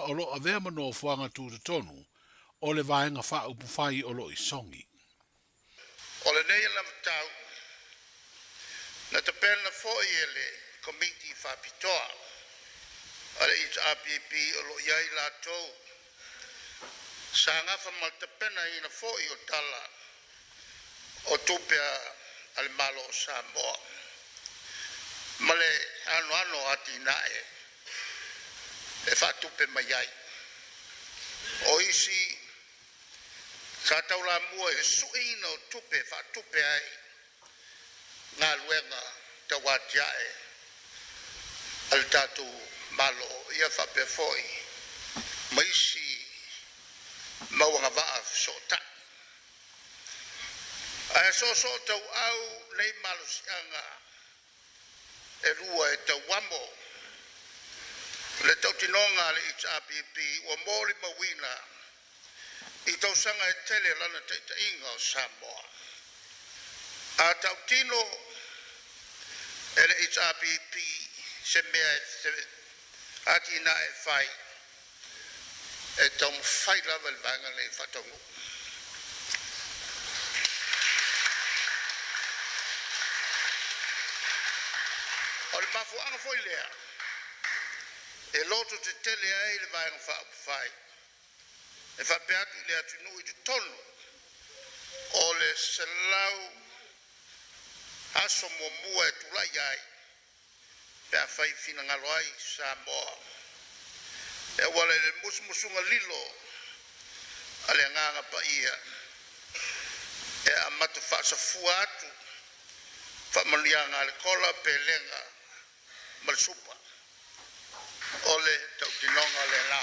o lo o avea ma nofoaga tutotonu o le Vaega Faaupufai o lo o i Sogi. O lenei anavatau na tapena foi e le Komiti Faapitoa a le HRPP o lo o i ai latou sa gafa ma le tapenaina foi o Tala o Tupe a le Malo o Samoa ma le anoano o atinae e faatupe mai ai. O isi sa taulamua i le sueina o tupe e faatupe ai galuega tauatiae a le tatou Malo ia faapea foi ma isi mau agavaa fesootai. Ae soosootauau nei malosiaga e lua e tauamo le tautinoga a le HRPP ua molimauina i tausaga e tele lana taitaiga o Samoa. A tautino e le HRPP se mea e se atinae e fai, e taumafai lava le vaega nei faataunuu. O le mafuaaga foi lea e lototetele ai le Vaega Faaupufai e faapea atu i le atunuu i totonu o le 100 aso muamua e tulai ai pe afai finagalo ai Samoa e auala i le musumusuga lilo a le Agaga Paia e amata faasafua atu faamanuiaga a le kola, pelega ma le supa. O le tautinoga lena.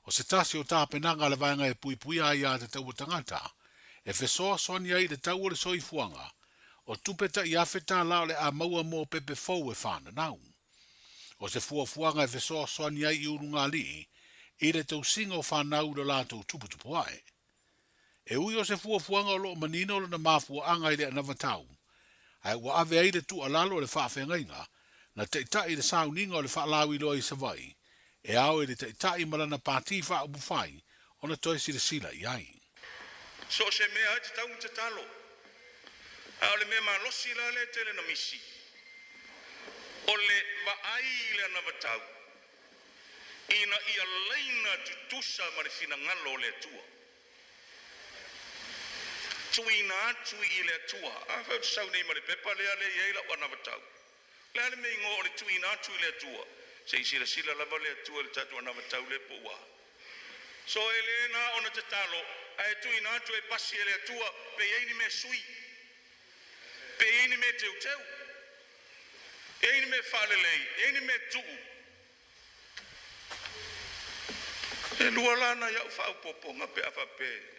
O se tasi o tapenaga a le Vaega e Puipuia Aia Tatau a Tagata e fesoasoani ai i le tau o le soifuaga, o tupe tai $1,000 o le a maua mo pepe fou e fananau. O se fuafuaga e fesoasoani ai i ulugalii i le tausiga o fanau i lo latou tuputupuae. E ui o se fuafuaga o lo o manino lona mafuaaga i le anavatau, ae ua ave ai le tuualalo a le faafeagaiga na taitai i le sauniga o le faalauiloa i Savaii, e ao i le taitai ma lana pati faaupufai ona toe silasila i ai. So o se mea lava e tatau ona tatalo, a o le mea malosi la lea e tele na misi, o le vaai i le anavatau ina ia laina tutusa ma le finagalo o le Atua. Tuuina atu i le Atua. Afai ou te sau nei ma le pepa lea lea e i ai lau anavatau, O le a le mea igoa o le tuuina atu i le Atua? Se i silasila lava le Atua i le tatou anavatau lea po ua a. So e le na ona tatalo, ae tuuina atu e pasi e le Atua pe i ai ni mea sui, pe i ai ni mea teuteu, e i ai ni mea faalelei, e i ai ni mea tuu. E lua la nai au faaopoopoga pe a faapea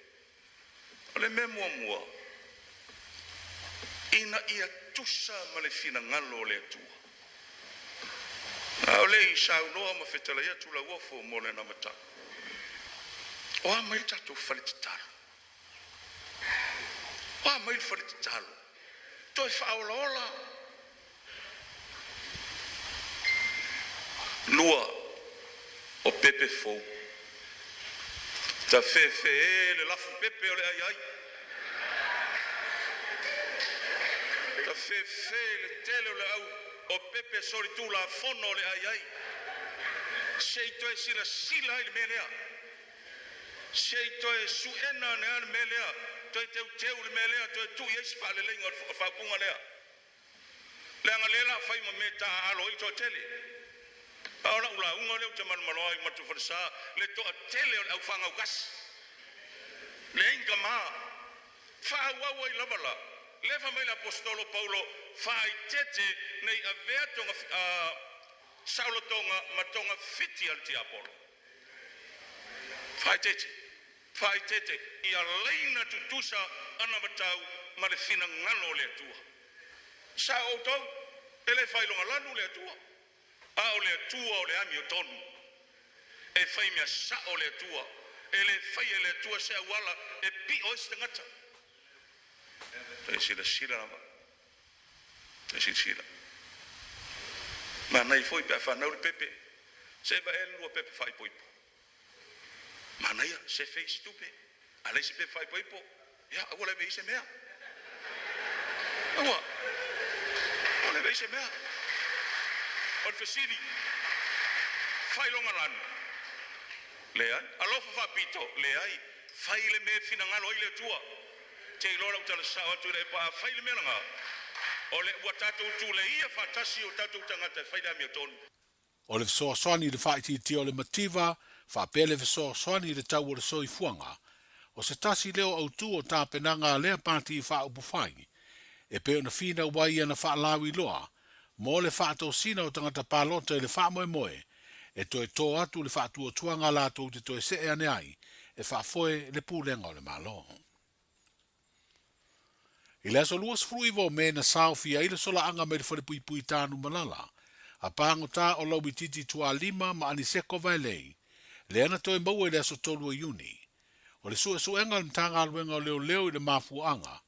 O le mea muamua, ina ia tusa ma le finagalo o le Atua. A o le i saunoa ma fetalai atu Lauofo mo le anavatau, o a mai le tatou fale tatalo? O a mai le fale tatalo? Toe faaolaola. Lua, o pepe fou. Tafefe e le lafu pepe o le ai ai. Tafefe le tele o le au o pepe solitulafono o le ai ai. Se i toe silasila ai i le mea lea. Se i toe suena ane lava le mea lea, toe teuteu le mea lea, toe tuu i ai se faaleleiga o le faaupuga lea. Leaga lea la fai ma mea taaalo ai le toatele. A o lau lauga lea ou te malomaloa ai Matua-falesa le toatele o le aufagaugasi. Leai ni tama. Faaauau ai lava la. Lea fai mai le Aposetolo Paulo, Faaitete nei avea toga saolotoga ma toga fiti a le tiapolo. Faaitete. Faaeteete ia laina tutusa anavatau ma le finagalo o le Atua. Sa outou, e le faailogalanu le Atua, a o le Atua o le amiotonu. E fai mea sao le Atua, e le faia e le Atua se auala e pio ai se tagata. Toe silasila lava. E silasila. Manaia foi pe a fanau le pepe. Se vae le lua pepe faaipoipo. Manaia, sefe isi tupe. A leai se pepe faaipoipo, ia, aua le ave i ai se mea. Aua. Aua le ave i ai se mea. O le fesili, failoga lanu? Leai. Alofa faapito? Leai. Fai le mea e finagalo ai le Atua. Te iloa lau tala sao atu i le epa a fai le mea lena, o le ua tatou tuleia faatasi o tatou tagata e fai le amiotonu. O le fesoasoani i le faaitiitia o le mativa faapea le fesoasoani i le tau o le soifuaga, o se tasi lea o autū o tapenaga a lea pati faaupufai e pei ona finau ai ana faalauiloa mo le faatosina o tagata palota i le faamoemoe e toe tō atu le faatuatuaga latou te toe see ane ai e faafoe le pulega o le Malo. I le aso 29 o Me na saofia ai le solaaga mai le falepuipui Tanumalala a pagota o Lauititi Tualima ma Aniseko Vaelei, lea na toe maua i le aso 3 o Iuni. O le suesuega a le Matagaluega o Leoleo i le mafuaaga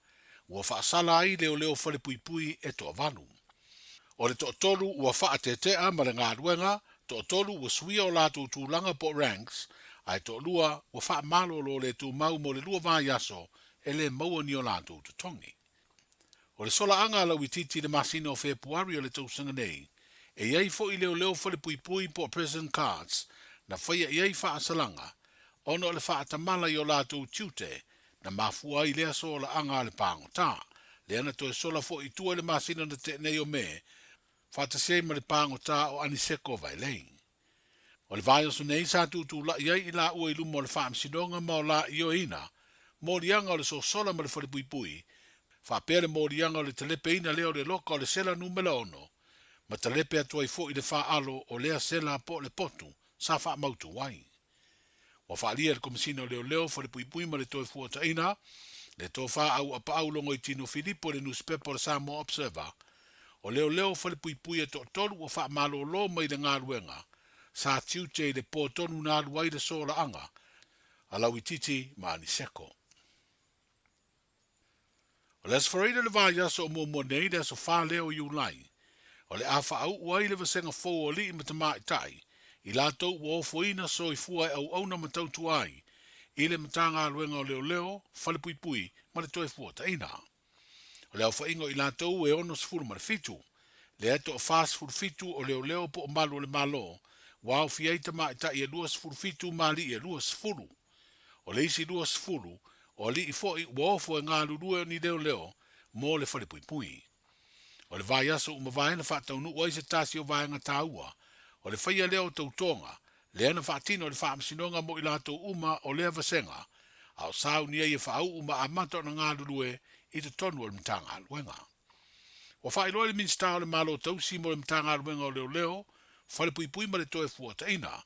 ua faasala ai leoleo falepuipui e toavalu. O le toatolu ua faatetea ma le galuega, toatolu ua suia o latou tulaga po o ranks, ae toalua ua faamalolo le tumau mo le lua vaiaso e le maua ni o latou totogi. O le solaaga a Lauitiiti i le masina o Fepuari o le tausaga nei, e i ai foi leoleo falepuipui po o prison guards na faia i ai faasalaga ona o le faatamala i o latou tiute na mafua ai lea solaaga a le pagota, lea na toe sola foi i tua i le masina na tea nei o Me, faatasi ai ma le pagota o Aniseko Vaelei. O le vaiaso nei sa tutulai ai i laua i luma o le Faamasinoga ma o la ioeina moliaga o le sosola ma le falepuipui, faapea le moliaga o le talepeina lea o le loka o le sela numera ono, ma talepe atu ai foi le faaalo o lea sela po o le potu sa faamautu ai. Ua faaalia e le Komesina o Leoleo, Falepuipui ma le Toefuataiga, le tofa auapaau Logoitino Filipo i le nusipepa o le Samoa Observer, o leoleo falepuipui e toatolu ua faamalolo mai le galuega sa tiute i le po tonu na alu ai le solaaga a Lauititi ma Aniseko. O le Aso Faraile o le vaiaso o muamua nei, le aso 4 lea o Iulai, o le a faauu ai le vasega fou o alii ma tamaitai, i latou ua ofoina soifua e auauna ma tautua ai i le Matagaluega o Leoleo, Falepuipui ma le Toefuataiga. O le aofaiga o i latou e 67, lea e toa-47 o leoleo po o malu o le Malo, ua aofia ai tamaitai e 27 ma alii e 20. O le isi 20, o alii foi ua ofo e galulue o ni leoleo mo le falepuipui. O le vaiaso ua mavae na faataunuu ai se tasi o vaega taua o le faia lea o tautoga, lea na faatino e le Faamasinoga mo i latou uma o lea vasega, a o sauni ai e faauu ma amata ona galulue i totonu o le Matagaluega. Ua faailoa e le Minisita o le Malo Tausi mo le Matagaluega o Leoleo, Falepuipui ma le Toefuataiga,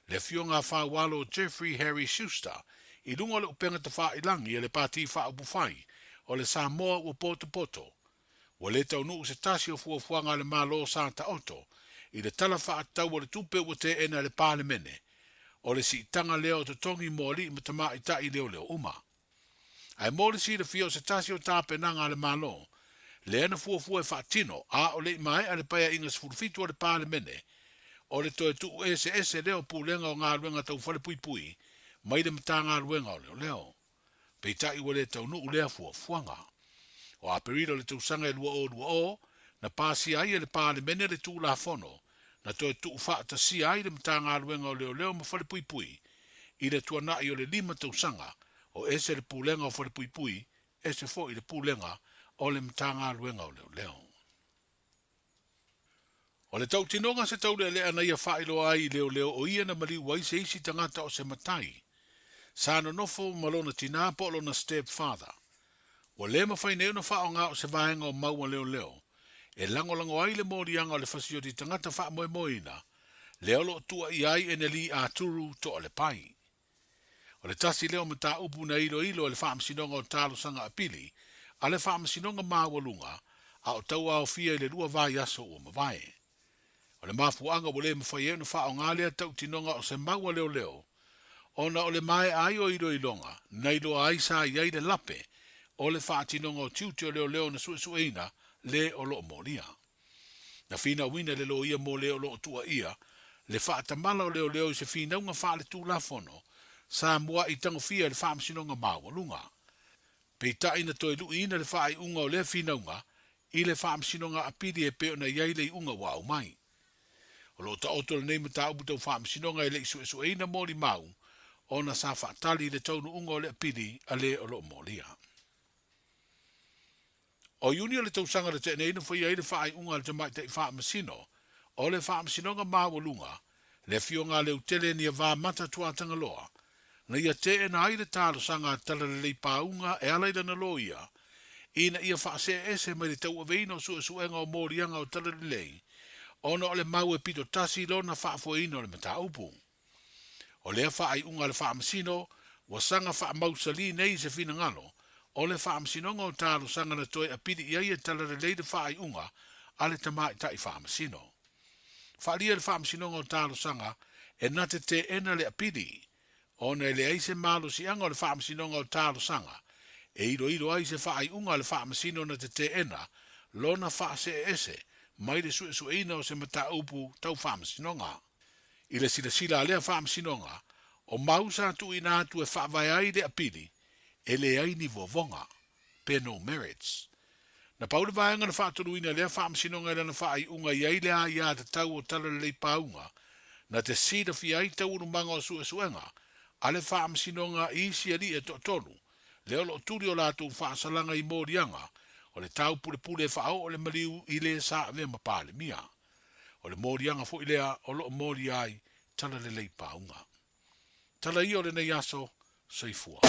le Afioga a Faualo Jeffrey Harry Schuster i luga o le upega tafailangi a le Pati Faaupufai o le Samoa ua potopoto. Ua le taunuu se tasi o fuafuaga a le Malo sa taoto i le Tala Faatatau o le Tupe ua teena e le Palemene, o le siitaga lea o totogi mo alii ma tamaitai leoleo uma. Ae mo le silafia o se tasi o tapenaga a le Malo, lea na fuafua e faatino a o le i maea le Paeaiga 17 a le Palemene, o le toe tuu eseese lea o Pulega o Galuega Tau Falepuipui mai le Matagaluega o Leoleo. Peitai ua le taunuu lea fuafuaga. O Aperila o le tausaga e 2020, na pasia ai e le Palemene le Tulafono na toe tuufaatasia ai le Matagaluega o Leoleo ma Falepuipui i le tuanai o le lima tausaga, o ese le Pulega o Falepuipui, ese foi le Pulega o le Matagaluega o Leoleo. O le tautinoga se taulealea na ia faailoa ai i leoleo o ia na maliu ai se isi tagata o se matai sa nonofo ma lona tinā po o lona step father. Ua le mafai nei ona faaaoga o se vaega o mau a leoleo e lagolago ai le moliaga o le fasioti tagata faamoemoeina lea o lo o tuuaia ai Eneli Aturu Toalepai. O le tasi lea o mataupu na iloilo e le Faamasinoga o Talosaga Apili a le Faamasinoga Maualuga a o tauaofia i le lua vaiaso ua mavae. O le mafuaaga ua le mafai ai ona faaaoga lea tautinoga o se mau a leoleo ona o le maea ai o iloiloga na iloa ai sa i ai le lape o le faatinoga o tiute o leoleo na suesueina. le o lo o molia. Na finauina e le loia mo le o lo o tuuaia le faatamala o leoleo i se finauga faaletulafono sa mua'i tagofia e le Faamasinoga Maualuga. Peitai na toe lu'iina le faaiuga o lea finauga i le Faamasinoga Apili e pei ona i ai le iuga ua aumai. O lo o taoto lenei mataupu tau faamasinoga e le i suesueina molimau ona sa faatali i le taunuuga o le apili a le o lo o molia. O Iuni o le tausaga na tea nei na faia ai le faaiuga a le Tamaitai Faamasino o le Faamasinoga Maualuga, le Afioga a Leutele Niavā Mata Tuatagaloa, na ia teena ai le talosaga a Talalelei Pāuga e ala i lana loia ina ia faaseeese mai le tauaveina o suesuega o moliaga o Talalelei ona o le mau e pito tasi lona faafoeina o le mataupu. O lea faaiuga a le Faamasino ua saga faamausalī nei i se finagalo o le Faamasinoga o Talosaga na toe apili i ai e Talalelei le faaiuga a le Tamaitai Faamasino. Faaalia e le Faamasinoga o Talosaga e na te teena le apili ona e leai se malosiaga o le Faamasinoga o Talosaga e iloilo ai se faaiuga a le Faamasino na te teena lona faaseeese mai le suesueina o se mataupu tau faamasinoga. I le silasila a lea Faamasinoga, o mau sa tuuina atu e faavae ai le apili, e leai ni vovoga, pe no merits. Na pau le vaega na faatoluina e lea Faamasinoga i lana faaiuga i ai le aiatatau o Talalelei Pauga na te silafia ai taualumaga o suesuega a le Faamasinoga i isi alii e toatolu, lea o lo o tuli o latou faasalaga i moliaga o le taupulepule e faaoo le maliu i le sa avea ma Palemia. O le moliaga foi lea o lo o molia ai Talalelei Pauga. Tala ia o lenei aso, soifua.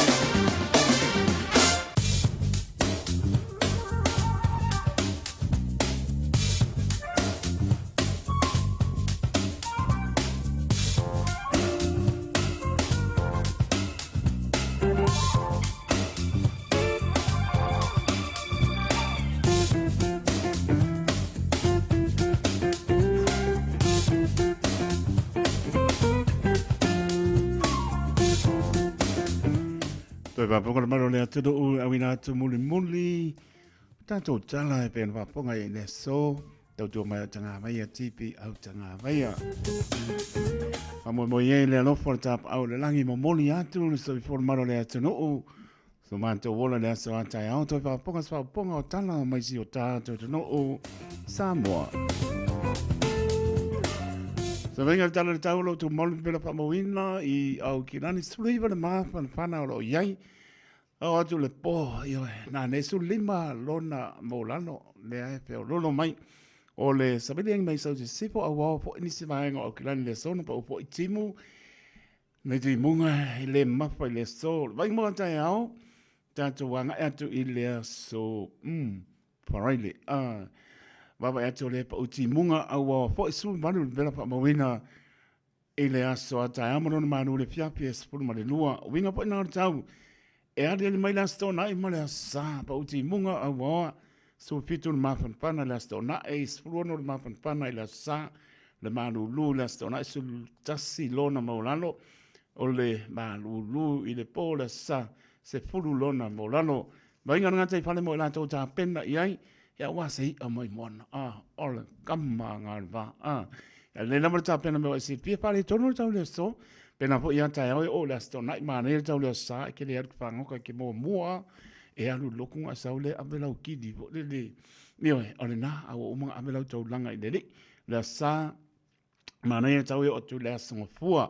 Toe faafofoga le malo le atunuu auina atu mulimuli tatou tala e pei ona faafofoga i le aso tautua mai au tagavaia tipi au tagavaia. Faamoemoe ai le alofa o le tapaau o le lagi momoli atu le soifua le malo le atunuu So matou ola le aso a taeao toe faafofoga se faafofoga o tala mai si o tatou atunuu Samoa. Sa vainga le tala le tau o lo tou malu pela faamauina i au kilani 19 le mafanafana o lo o iai. Ao atu le po, ioe, na nei 15 lona maulalo, lea e feololo mai. O le savili mai sau sisifo au ao foi nisi vaega o Aukilani le aso na pau foi timu. Nei timuga e le mafa i le aso. Le vai mo taeao, tatou agai atu i le aso, Faraile. Ah, vaavaai atu o le pau timuga au ao foi 18 le vela faamauina i le aso a taeao ma lona manu le fiafi e 12. Uiga foi na o le tau, e aliali mai le aso Toonai ma le aso Sa, pau timuga au aoa, 17 le mafanafana i le aso Toonai, 16 le mafanafana i le aso Sa, le malulu i le aso Toonai, 11 lona maulalo, o le malulu i le po le aso Sa, 10 lona maulalo. Vaaiga le gata i fale mo i latou tapena i ai, ia aua se i'a mai moana, a, o le kama a galeva, a. Ia lelei lava le tapena mai o e silafia faaletonu le tau le aso, pena foi ia taeao e oo i le Aso Toonai, manaia le tau le Aso Sa, e te le alu i fagaoka e te muamua e alu i le lotu ona e sau lea ave lau kili foi lele, ioe, o lena, a ua uma ona ave lau taulaga i le Alii. Le Aso Sa, manaia tau e oo atu i le Aso Gafua.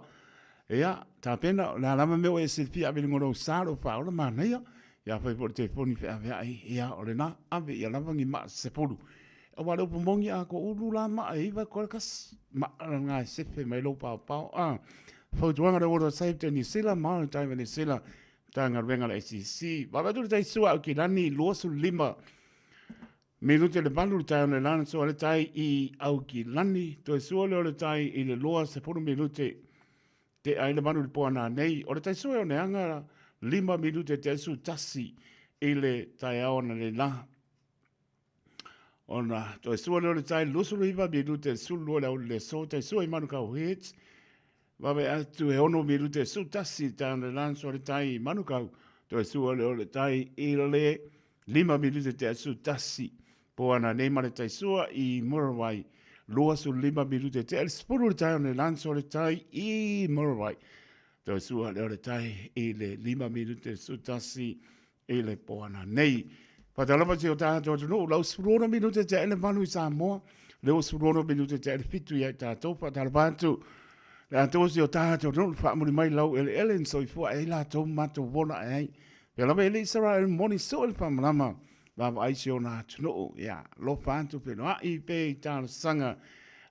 Ia, tapena, o le a lava mea ua e silafia ave i luga o lou sa, lou faaola, manaia. Ia afai foi o le telefoni feaveai, ia, o lena, ave ia lava ni maa se 10. Aua o le upu moni a toulu la maa e iva e toe tasi, maa lena e sefe mai lou paopao. A, fautuaga le World Save te Niu Sila, Maritime Niu Sila, Matagaluega a le ACC. Vaavaai atu le tai sua au kilani 25 minute le valu le taeao nei lana sua le tai i Aukilani, toe sua lea o le tai i le 20 minute te ai le valu i le po ananei. O le tai sua e oneaga 5 minute te ai su tasi i le taeao ananei la. Ona toe sua lea o le tai 29 minute le 12 le aoauli le aso, tai sua i Manukau Heads. Vave atu e 6 minute 11 taeao analeila na sua le tai i Manukau, toe sua lea o le tai i le 5 minute te asu tasi. Po ana nei ma le taisua i Muriwai, 25 minute tea le 10 le taeao nei lanso le tai i Muriwai. Taisua lea o le tai i le 5 minute 11 i le po ana nei. Whatalava si o tātou atunuu, lau 16 minute tea le 8 i Samoa, le 16 minute tea le 7 ia i tātou, whatalava atu. Le atoa si o tātou atunuu, whaamuri mai lau ele ele soifua e latou matou wola e ai. Pea lava e le Israel moni so le whamalama, vaavaai si ona atunuu, ia, lofa atu feiloai pe i talosaga.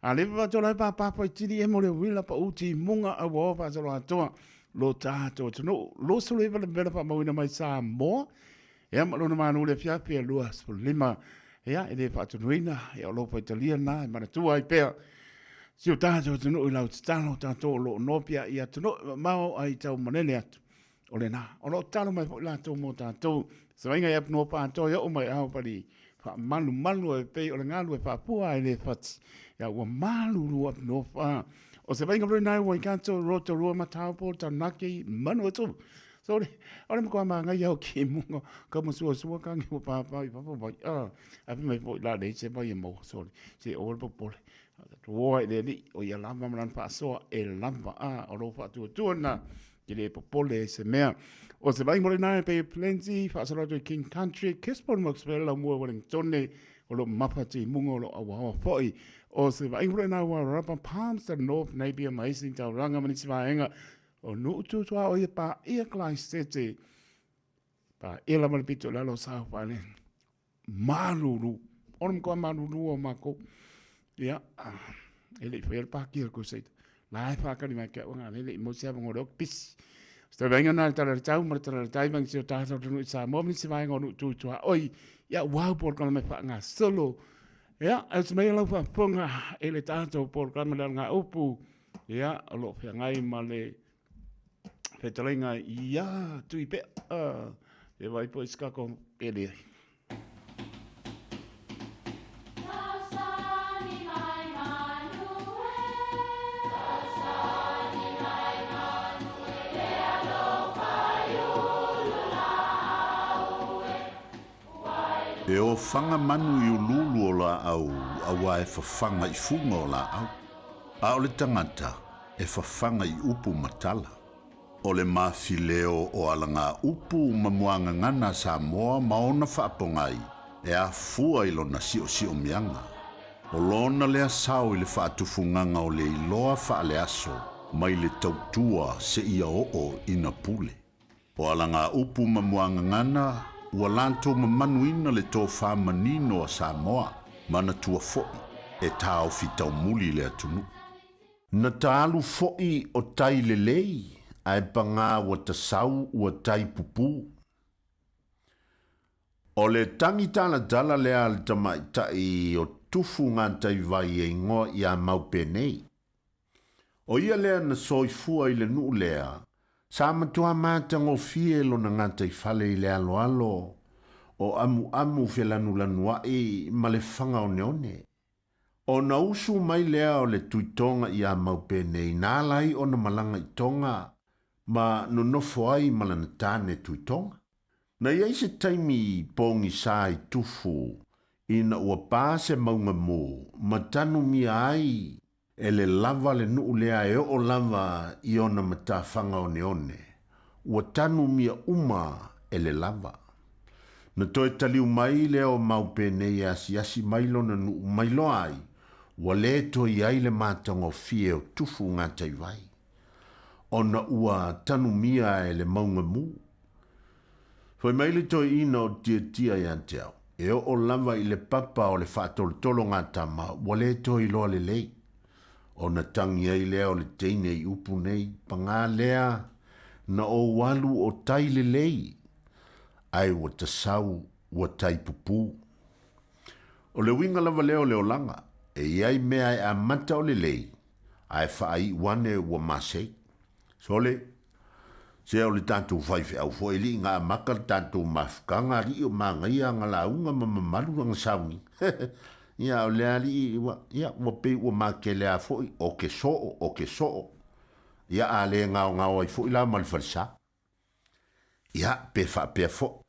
A le vavatola e pāpāpa i tini e mo le uila pa uti i munga au o whaasolo atoa lo tātou atunuu. 29 le mela whaamauina mai Samoa, ia ma lona manu le fiafi e 25. Ia, e le faatunuina, ia o lo faitalia na e manatua ai pea. Si o tātou atunuu i lau tatalo, tātou o lo o nopia i atunuu e mamao ai tau manene atu. O lena, o lo o tatalo mai foi latou mo tatou. Savaiga i apunua paatoa i oo mai ao pali faamalumalu e pei o le galu e faapua ai le fati. Ia ua malulu apunua fa. O se vainga foi nai Waikato, Rotorua, Mataupo, Taranaki, Manawatu. So le, o le makoa māngai au ki munga, ka mo sua sua ka ngi pāpā i papa vai. Ah, a mai foi la le se vai e mau. So le, se o le popole. Tua i le li, o ia lava ma lana faasoa e lava a o lo faatuatua na Ke le popole i se mea. O se vainga mo lena e Bay of Plenty, faasolo atu i King Country, Gisborne Macksville, Laumua Wellingtone, o lo mapa timuga o lo auaoa foi. O se vainga mo lena ua Rapa Palmerston North, Napier ma isi tauranga ma nisi vaenga o Nuu Tutua o ia pa ia Christchurch. Pa ia lava le pito i lalo o South Island. Malulu. Ona matua malulu o mākou. Ia, e le i whaia le pākia le Crusader. La e whākari mai kia uanga, le le i mo se awango reo pisi. So te vainga nā le tala le tau, ma le tala le tai, vangi se o tātou tonu i Samoa, mani se vaenga o nu tū tua oi. Ia, wau pōrkana mai wha ngā solo. Ia, e te mea lau whaponga e le tātou pōrkana le ngā upu. Ia, o lo whiangai ma le whetalainga ia tui pea. E vai po i skako pele ai. E ofaga manu i uluulu o laau auā e fafaga i fuga o laau, a o le tagata e fafaga i upu ma tala. O le mafileo o alagaupu ma muagagana a Samoa ma ona faapogai e afua i lona siosiomiaga. O lona lea sao i le faatufugaga o le iloa faaleaso mai le tautua seia oo ina pule. O alagaupu ma muagagana ua latou mamanuina le tofa manino a Samoa, manatua foi e taofi taumuli le atunuu. Na ta alu foʻi o tai lelei, ae pagā ua tasau ua tai pupū. O le tagi talatala lea a le tamaitai o Tufu Gataivai e igoa iā Maupenei. O ia lea na soifua i le nuu lea, sa matuā matagofie lona gataifale i le aloalo o amuamu felanulanuaʻi ma le faga oneone. Ona usu mai lea o le Tuitoga iā Maupenei na ala ai ona malaga i Tonga ma nonofo ai ma lana tāne Tuitoga. Na i ai se taimi pogisa i Tufu ina ua pā se mauga mū ma tanumia ai e le lava le nuʻu lea e oo lava i ona matafaga oneone, ua tanumia uma e le lava. Na toe taliu mai lea o Maupenei e asiasi mai lona nuʻu mai loa ai, ua lē toe i ai le matagofie o Tufu Gataivai, ona ua tanumia e le mauga mū. Fai mai le toeaina o Tiatia ia te au, e oo lava i le papa o le faatolotolo ngā tama ua le toe iloa lelei. Ona tangi ai lea o le teine i upu nei, pagā lea na ou alu o tai lelei, ae ua tasau ua tai pupū. O le uiga lava lea o le olaga, e i ai mea e amata o lelei, ae faaiu ane ua masei. Sole, se o le tatou faifeau foi alii na amata le tatou mafutaga alii o manaia ana lauga ma mamalu lana sauniga. Ia o le alii ua, ia ua pei ua matele a foi o ke soo, o ke soo. Ia a le gaogao ai foi la ma le falesa. Ia, pe faapea foi.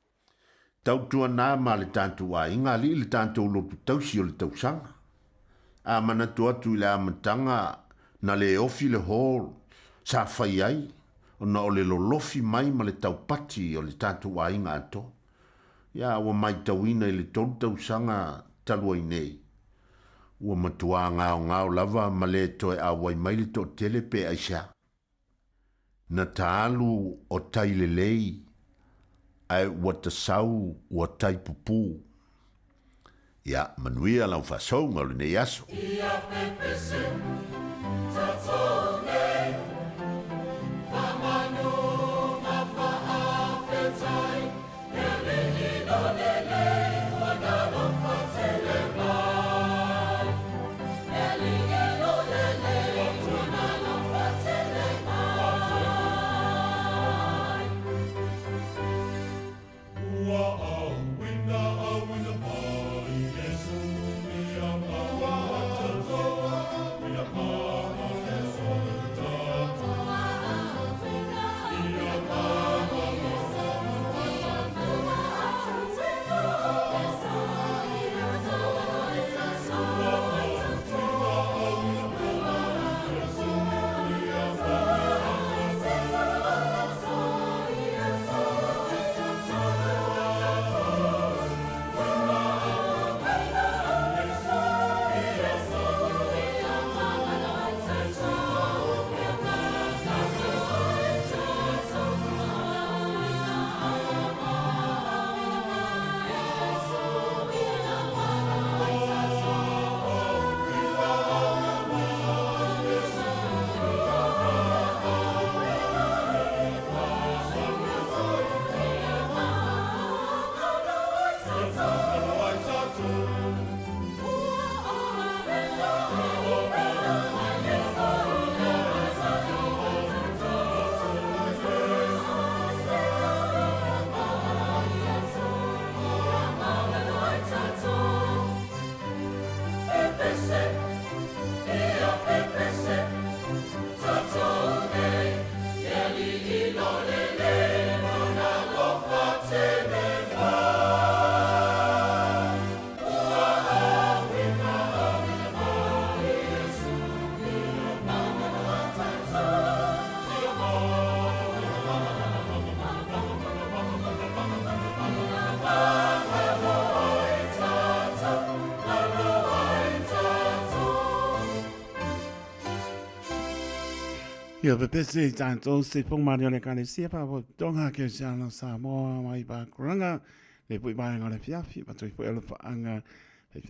Tautuanā ma le tatou aiga alii le tatou lotu tausi o le tausaga. A manatu atu i le amataga na le ofi le hall sa fai ai ona o le lolofi mai ma le taupati o le tatou aiga atoa. Ia ua maitauina i le tolu tausaga talu ai nei, ua matuā gaogao lava ma le toe auai mai le toatele pe aisea. Na taalu o tai lelei, ae ua tasau ua tai pupū. Ia, manuia lau faasouga o lenei aso. Ia pepese tatou nei, faamanu ma faafetai, le Alii lo lelei ua nalofa tele mai. Le Alii lo lelei ua nalofa tele mai. Ua auina auina mai Iesu ia matou, ia matou Ia pepese i tātou se whongmari o le Ekalesia Whaapotopotoga Kerisiano Samoa mai Pakuranga le pui vaenga o le fiafi ma toi foi o le whaanga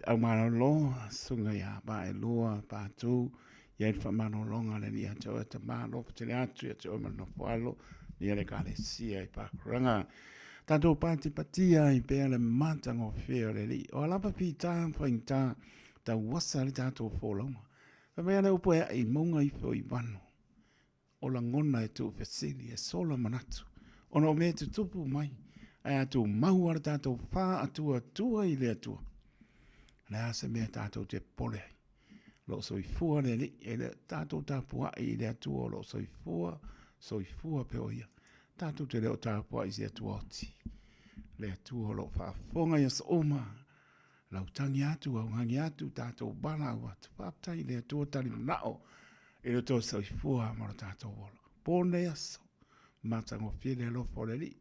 au malolo sunga ia pa e lua pa tū ia i whamalolonga le nia te oe te malo tele atu ia te oe manofo alo ia le Ekalesia i Pakuranga. Tātou pāti patia i pea le matagofie o le alii. O alapa pita whaingta tauasa le tātou fōlaunga. Fai mai ana upu e ai maunga ifo i vano. O lagona e tuufesili, e sola manatu. Ona o mea e tutupu mai, ae a tumau a le tātou whaatuatua i le Atua. O le a se mea tātou te pole ai. Lo o soifua le Alii, e le tātou tapuai i le Atua o lo o soifua, soifua pea o ia. Tātou te le o tapuai i se Atua oti. Le Atua o lo o faafofoga i aso uma, Lau tangi atu, au ngangi atu, tātou valaau atu. Faafetai i le Atua tali manao i le tou soifua ma lo tātou ola. Po nei aso, matagofie le alofa o le Alii,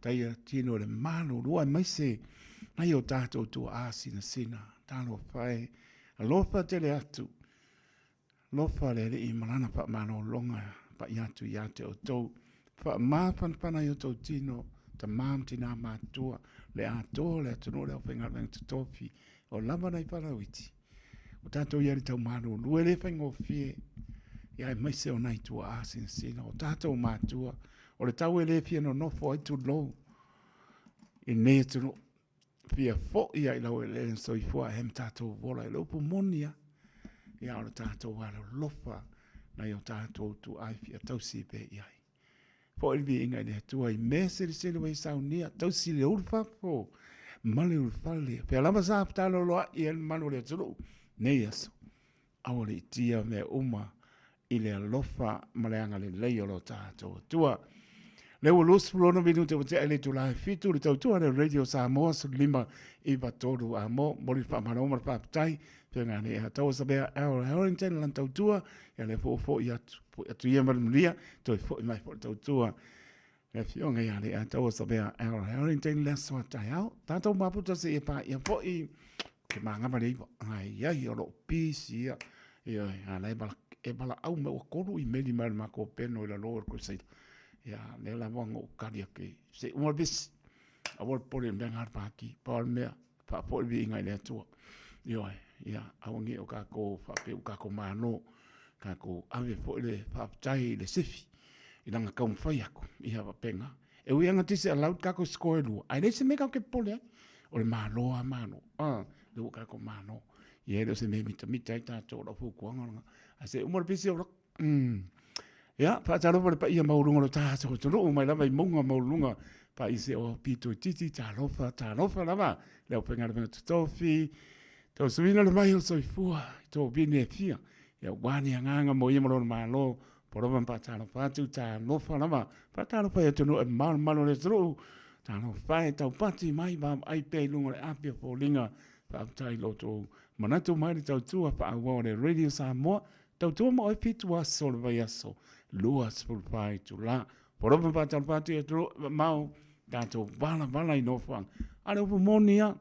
taia tino le malulu aemaise nai o tātou tuaa sinasina, talofa e, alofa tele atu, Alofa le Alii ma Lana faamalologa pai atu ia te outou. Faamafanafana i outou tino, tamā ma tinā matutua, le atoa o le atunuu o le aufaigaluega totofi, o lava nai fanau iti. O tatou i ai le taumalulu e le faigofie, ia aemaise o nai tuaa sinasina, o tatou matua, o le tau e le fia nonofo ai tulou i lenei atunuu. Fia foi ai lau eleele na soifua ai ma tatou ola i le upu moni a. Ia o le tatou alolofa nai o tatou tuai fia tausi pea i ai. Foi le viiga i le Atua i mea seliseli ua i saunia, tausi le ulufafo ma le ulufale. Pea lava sa taloloai ai le mamalu o le atunuu nei aso. Aua le itia mea uma i le alofa ma le agalelei o lo tatou Atua. Lea ua 26 minute ua tea i le itula e 7 le tautua le Radio Samoa 15 9 3 a mo moli le faamalo ma le faafetai Fioga le ia taua sabea Al Harrington lan tautua ia le fo fo ia atu fo atu ia ma le manuia toe foi mai fo le tautua le afioga ia le ia taua sabea Al Harrington le aso a taeao tatou maputa se ia pa ia foi ke mangama le iwa ai ai o loo pisi ia ia a la e bala e bala au me ua kolu i meli mai le mako peno i la lo o le kusaila ia le la wanga o kari ake se uma bisi aua le popole i le mea na le paki pau le mea faafoi le viiga i le Atua. Ioe, ia, aua ne i o tatou faapea ua tatou malo, tatou ave foi le faafetai i le sifi i lana taumafai atu, ia faapena. E ui lava ina disallow le tatou score e lua, ae leai se mea tatou te popole ai, o le Malo lava malo, a, lea ua tatou malo. Ia e le o se mea e mitamita ai tatou, o lau fautuaga lena. Ae se i uma le pisi o lau Ia, faatalofa i le paia maualuga o lo tatou atunuu mai lava i mauga maualuluga paise o pito itiiti, talofa, talofa lava le aufaigaluega totofi, tausuina le mai o le soifua i tou vine e fia, ia aua le agaga mo ia ma lona Malo, polofa ma faatalofa atu, talofa lava, faatalofa i atunuu e mamalu o le atunuu, talofa e taupati mai vaavaai pea i luga o le api o foliga, faafetai i lo outou manatu mai le tautua faaauau a le Radio Samoa, Tautua ma oe 7 aso o le vaiaso, 24 itula. Polofa ma faatalofa atu i atunuu mamao, tatou valavala i nofoaga. A o le upu moni lava,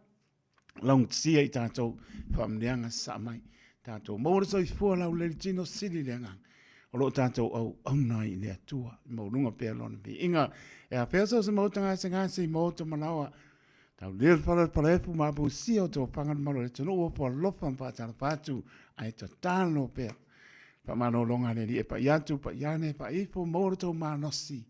laugatasia i tatou faamanuiaga sasaa mai. Tatou maua le soifua laulelei le tino, sili le agaga. O lo o tatou auauna ai i le Atua, i maualuga pea Lona viiga. E afea so o se maota gasegase i maota malaoa, Taulia le fale o le faleefu ma apusia o tofaga le malu o le atunuu o alofa ma faatalofa atu ae tatalo pea. Faamalologa a le Alii e pai atu, pai ane, pai ifo, maua lo tou malosi.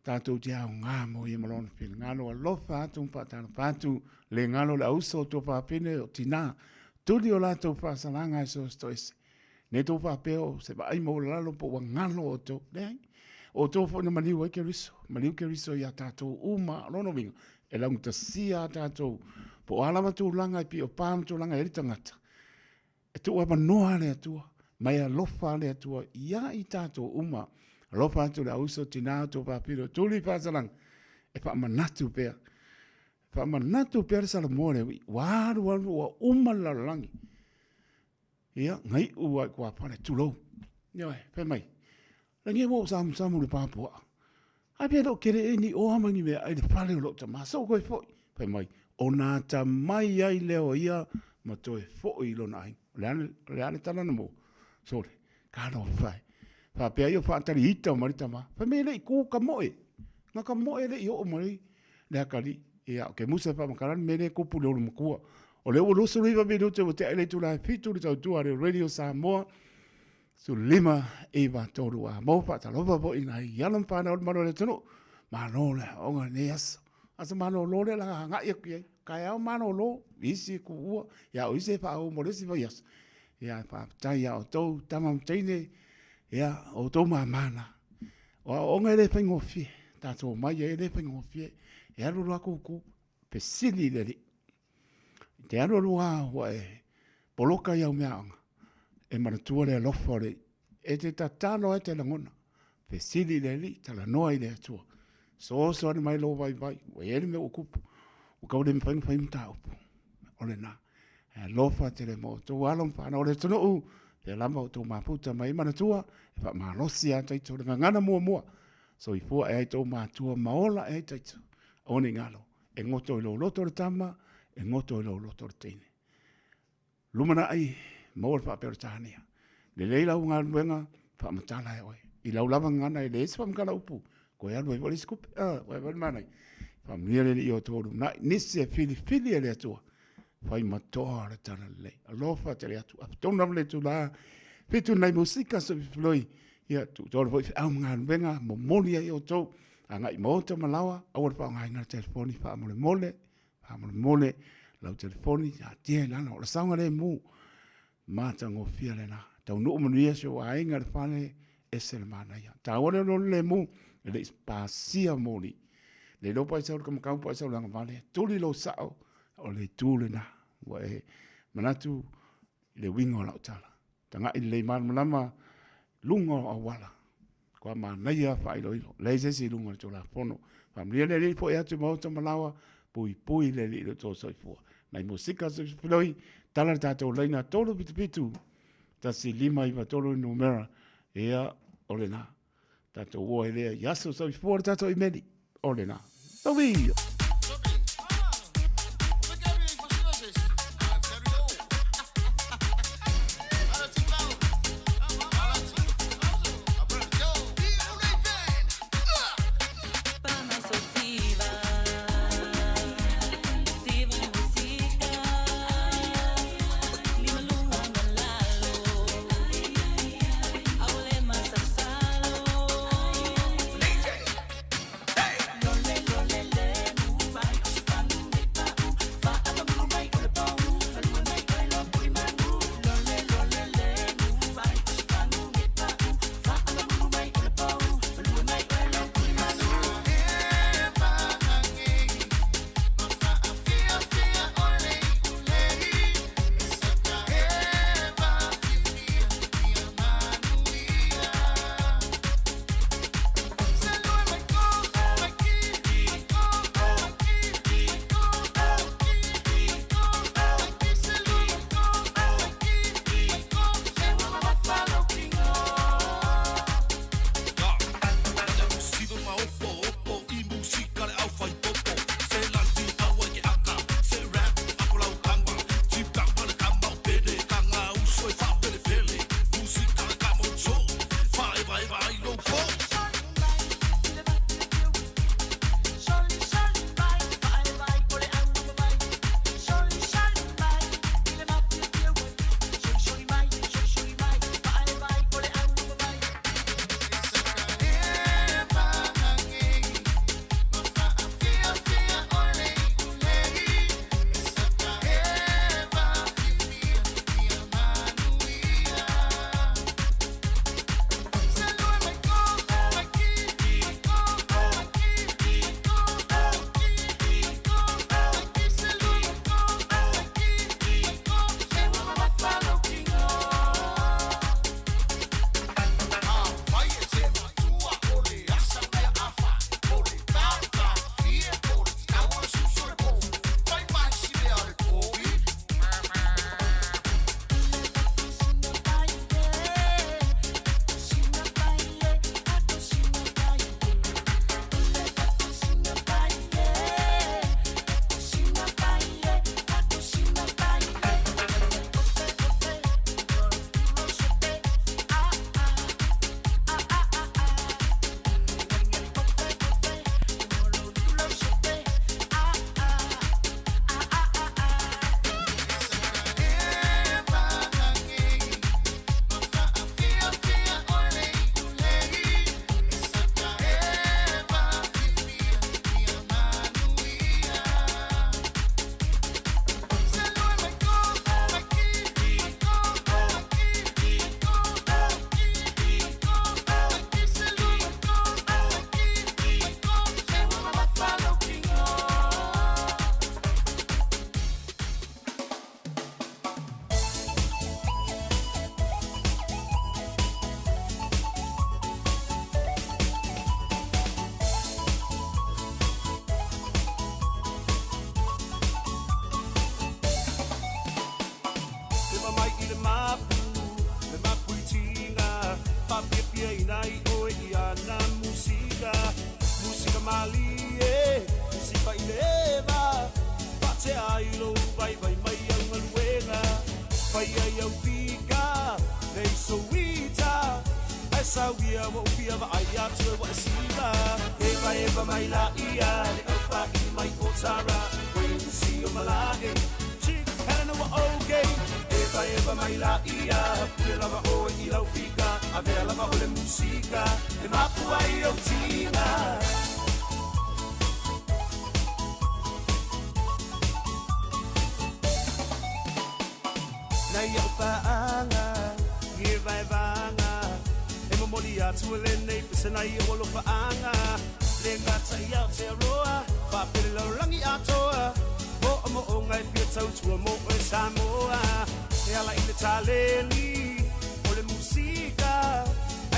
Tatou te aoga mo ia ma lona finagalo, alofa atu ma faatalofa atu, le galo le auso o tuafafine o tina, tuli o latou faasalaga e so o se toese. Ne tou faapea o se vaai maualalo po ua galo outou. Leai. O outou foi na maliu ai Keriso. Maliu Keriso ia tatou uma. O lona uiga, e laugatasia a tatou. Po o a lava tulaga e pio pa ma tulaga e ai le tagata. E tuu avanoa le Atua. Mai alofa le Atua ia i tatou uma. Alofa atu le auso, tina, tou faapilo, tuli faasalaga. E faamanatu pea. Faamanatu pea le Salamo le ui. Ua alu alu ua uma le lalolagi. Ia, gai'u lava i tuafale, tulou. Ioe, fai mai, Lagi ua ou samusamu i le pa puaa. Ai pe le o kele ea ni oa ma ni meaai i le fale o lou tama, se ua toe foi. Fai mai, ona atamai ai lea o ia ma toe foi i lona aiga. O le a, o le a le tala na maua? Sole, talofa e. Faapea ai o faatali ita mai le tama. Fai mai e le i ku ka moe. Na ka moe e le i oo mai le atalii. Ia, o ke musa e faamatala le mea lea e tupu i le olomatua. O lea ua 29 minute ua tea i le itula e 7 le tautua a le Radio Samoa. 15 9 3 a mo faatalofa foi i nai alo ma fanau o le malu o le atunuu. Malo le aoga i lenei aso. Aso malolo lea o le a agai atu i ai. Taeao malolo, isi e tuua, ia o isi e faauu mo le isi vaiaso. Ia faafetai ia outou tama ma teine, ia o outou mama na. O aoaoga e le faigofie, tatou omai ai e le faigofie. E alu alu lava tutu, fesili i le Alii. I te alu alu lava ua e poloka i au meaaoga, e manatua le alofa o le Alii. E te tatalo ai te lagona, fesili i le Alii, talanoa i le Atua. Soso ane mai lou vaivai, ua i ai le mea ua tupu, ua tau le mafai ona fai mataupu. O lena. E alofa tele mo outou alo ma fanau o le atunuu, pea lava outou mafuta mai manatua, e faamalosi lava taito le gagana muamua. Soifua ea i tou matua ma ola ea i taito. Aua ne i galo, e goto i lou loto le tama, e goto i lou loto le teine. Lumanai, maua le faa-Peretania. Lelei lau galuega, faamatala e oe. I lau lava gagana e leai se faamatala upu, koe alu ai foi le isi tupe. Ah, koe alu ai le manaia. Faamanuia le Alii i outou lumanai. Nisi e filifili e le Atua, fai matoa le talalelei. Alofa tele atu. Tonu lava le itula 7 nai musika so filoi. Ia, tuutoa foi feau ma galuega, momoli ai outou. Agai i maota ma laoa, aua le faaaogaina le telefoni faamolemole. Faamolemole lau telefoni taatia i lalo, o le saogalemu matagofie lena. Taunuu manuia si ou aiga i le fale, ese le manaia. Taua le lolo lemu, e le i pasia moli. Le iloa po ai sau le kamakau po ai sau le agavale, tuli lou sao, o le itu lena. Ua e manatu i le uiga o lau tala. Tagai lelei malamalama luga o auala. Matua manaia faailoilo. Leai se isi i luga o le Tulafono. Faamanuia le Alii foi atu i maota ma laoa, puipui le Alii i lo outou soifua. Nai musika filoi, tala le tatou laina 377 1593 numera, ia, o lena. Tatou o ai lea i aso soifua le tatou imeli, o lena. Tauia!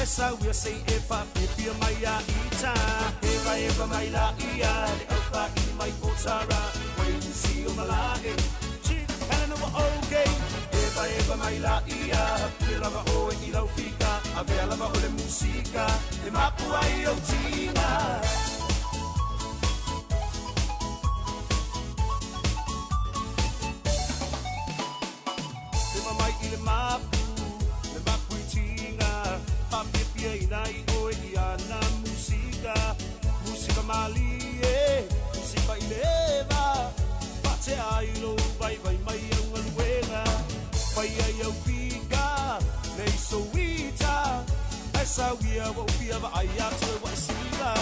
Ae sau ia sei e whawhipia mai a ita. Eva eva mai la ia le au whaini mai o tara. Wai si o malae. Chief Helena wa okay. Eva eva mai la ia. Pule lava oe i lau fika. Avea lava o le musika. E mapu ai o tina. Te mamai i le mapu, le mapu i tinga. Whawhiapia i nai oe i ana musika. Musika malie, musika i leva. Whatea ai lo vai vai mai au ngaluega. Pai ai au fika, nei so ita. Ai sau ia wa upia wa ai atu e wa sila.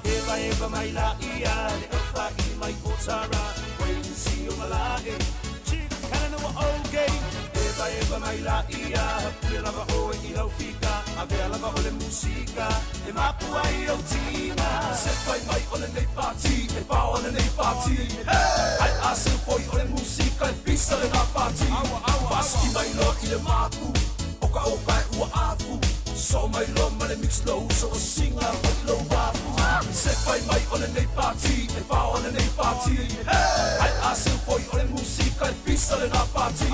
Eva eva mai la ia, le au whaini mai o tara. Wai si o malae, Chief Helena wa okay. Eva eva mai la ia, pule lava oe i lau fika. Avea lava o le musika, e mapu ai o tina. Se fai mai o le nei party, e pao o le nei party. Ai a se foi o le musika, e pisa le na party. Paski mai lo i le mapu, o ka o ka e ua afu. So mai lo ma le mix lo, so o singa fai lo wafu. Se fai mai o le nei party, e pao o le nei party. Ai a se foi o le musika, e pisa le na party.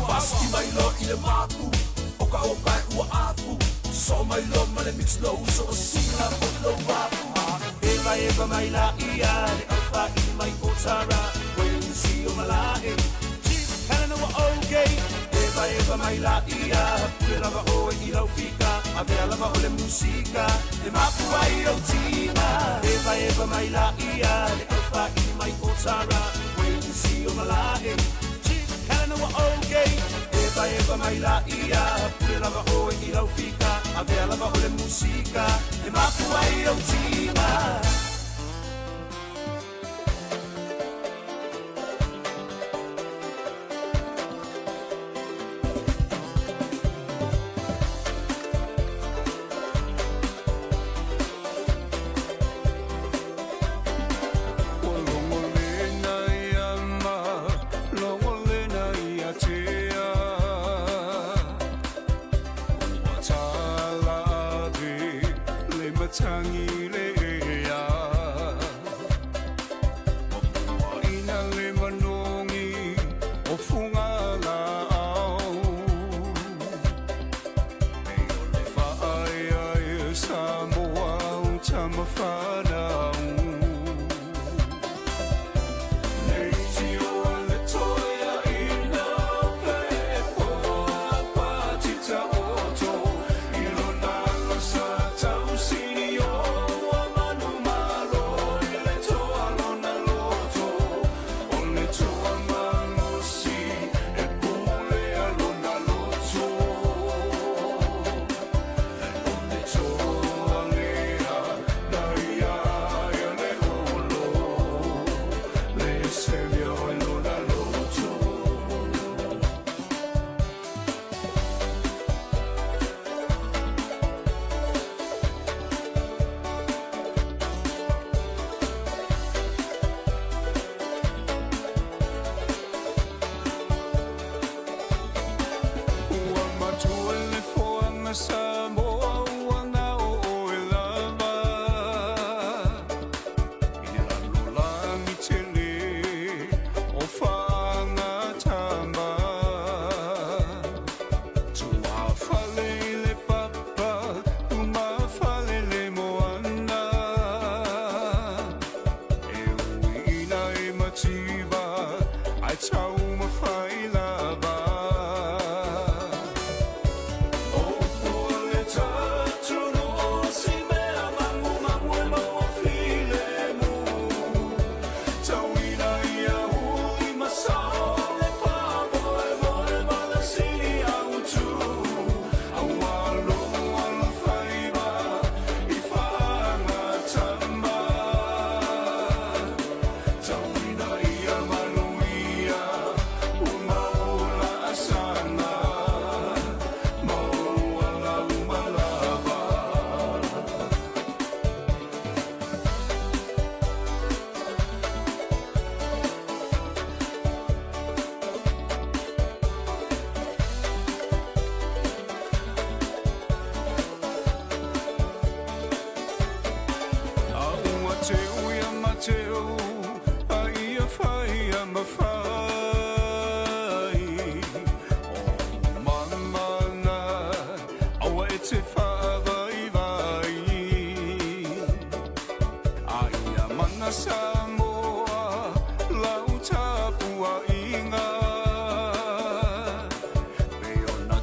Paski mai lo i le mapu, o ka o ka e ua afu. So mai lo ma le mix lo, so o singa fai lo wafu. Eva eva mai la ia, le au whaini mai o tara. Wai si o malae, Chief Helena wa okay. Eva eva mai la ia, pule lava oe i lau fika. Avea lava o le musika, e mapu ai o tina. Eva eva mai la ia, le au whaini mai o tara. Wai si o malae, Chief Helena wa okay. Eva eva mai la ia, pule lava oe i lau fika. Avea lava o le musika, e mapu ai o tina.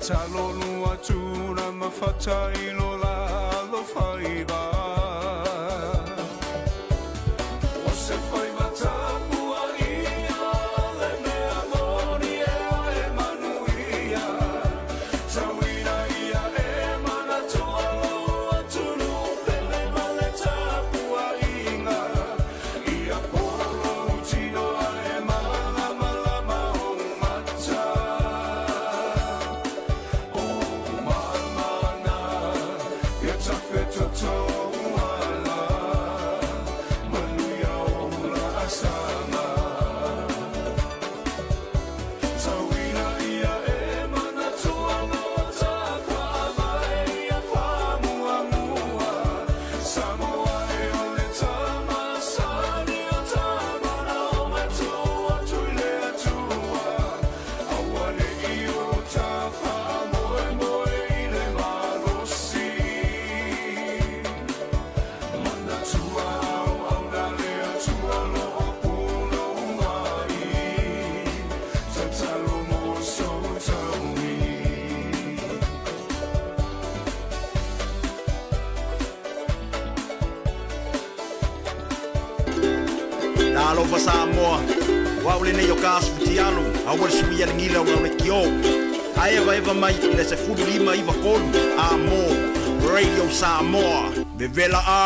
Tatalo lua tuna ma fata i lo lalo faiva. O se faiva tapua ia le mea moni ea e manuia. Tauina ia e manatua lou atunuu pele ma le tapuaiga. Ia polo tino ae malamalama ou mata. O mamana ia tafetotou ala. Manuia o laasaga. Tauina ia e manatua lo tafaavae ia faamuamua. Samoa e o le tama sani o tama na o matua atu i le Atua. Aua ne i o ta faamoemoe i le malosi. Manatua auauna le Atua lo o punou mai. Tatalo mo sou taui. Talofa Samoa, o au lenei o Kasu Futialo, aua le suia le gila o lau leitio. Ae evaeva mai i le 15 93 a mo Radio Samoa. Vevela a!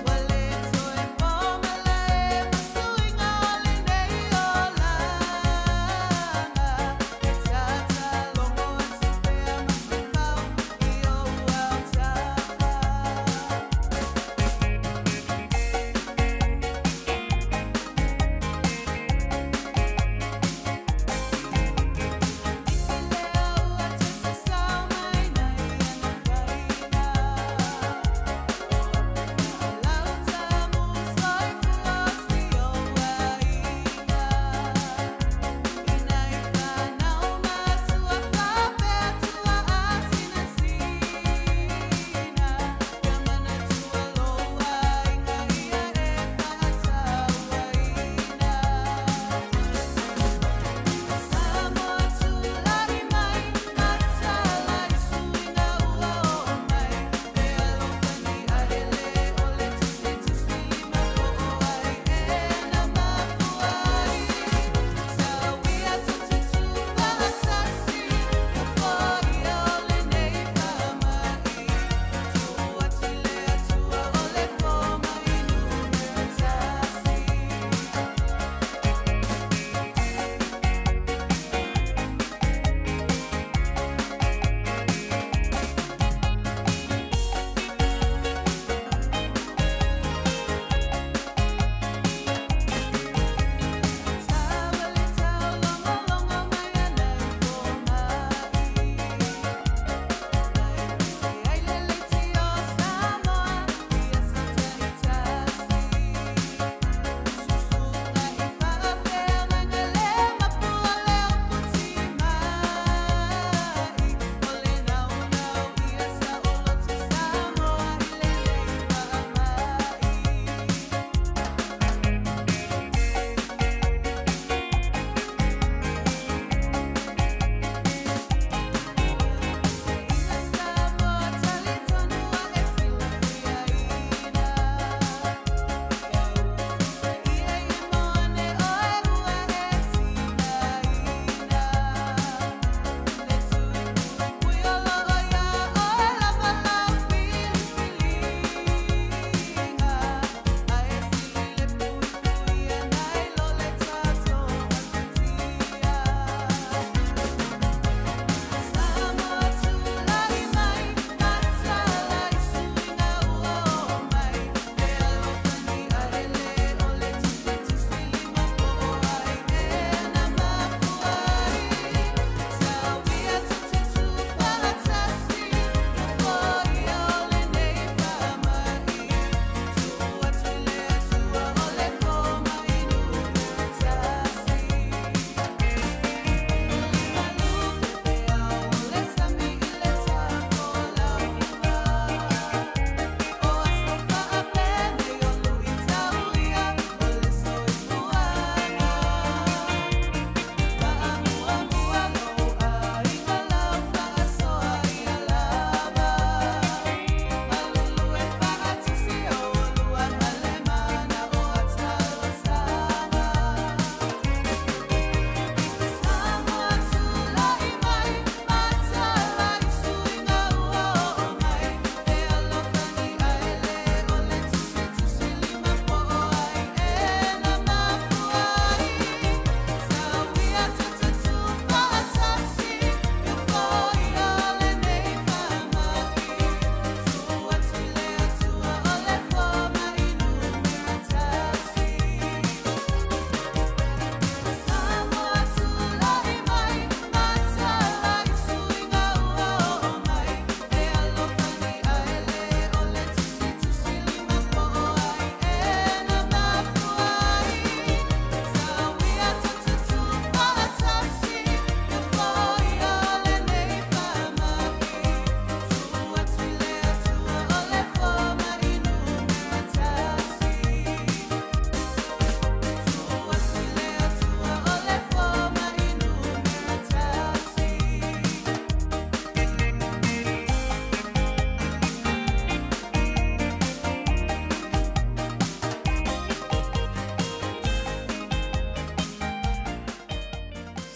Ua le toe po.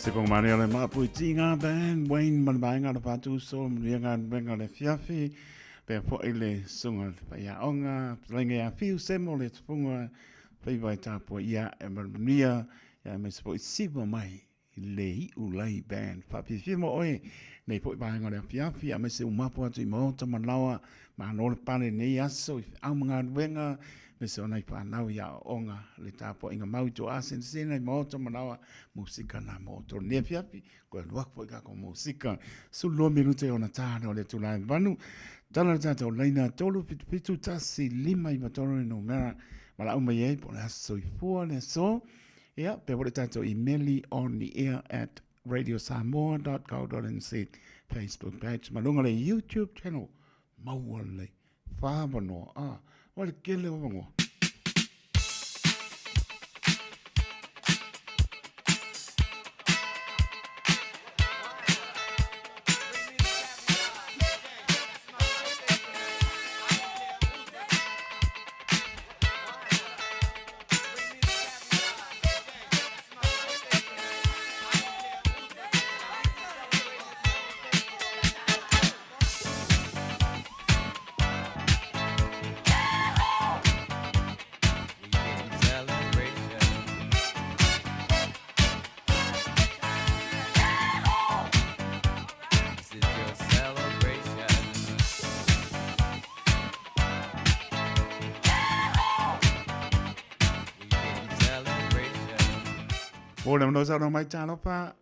Se pong mani o le maapu i tinga band Wayne ma le vaega o le Fatuso manuia galuega o le afiafi pea fo'i le susuga i le faiaoga fetalaiga ia Fiu Semo le tupuga faiva e tapuaia e manuia ia aemaise foi siva mai i le iu lai band. Faafiafia mo oe nei foi vaega o le afiafi aemaise ua mapu atu i maota ma laoa malo le pale i lenei aso i feau ma galuega aemaise o nai fanau i aoaoga le tapuaiga mau i tua asenasena i maota ma laoa musika na mo outou lenei afiafi koe alu atu foi tatou musika 12 minute i ona ta o le itula e 8 tala le tatou laina 377 1 5 3 le numera valaau mai ai po o le aso soifua le aso. Ia, pea foi le tatou imeli on the air at radiosamoa.co.nz Facebook page ma luga le YouTube channel maua le whāwanoa. Ah, wai le kele o wangoa. Mo le mano saunoa mai talofa.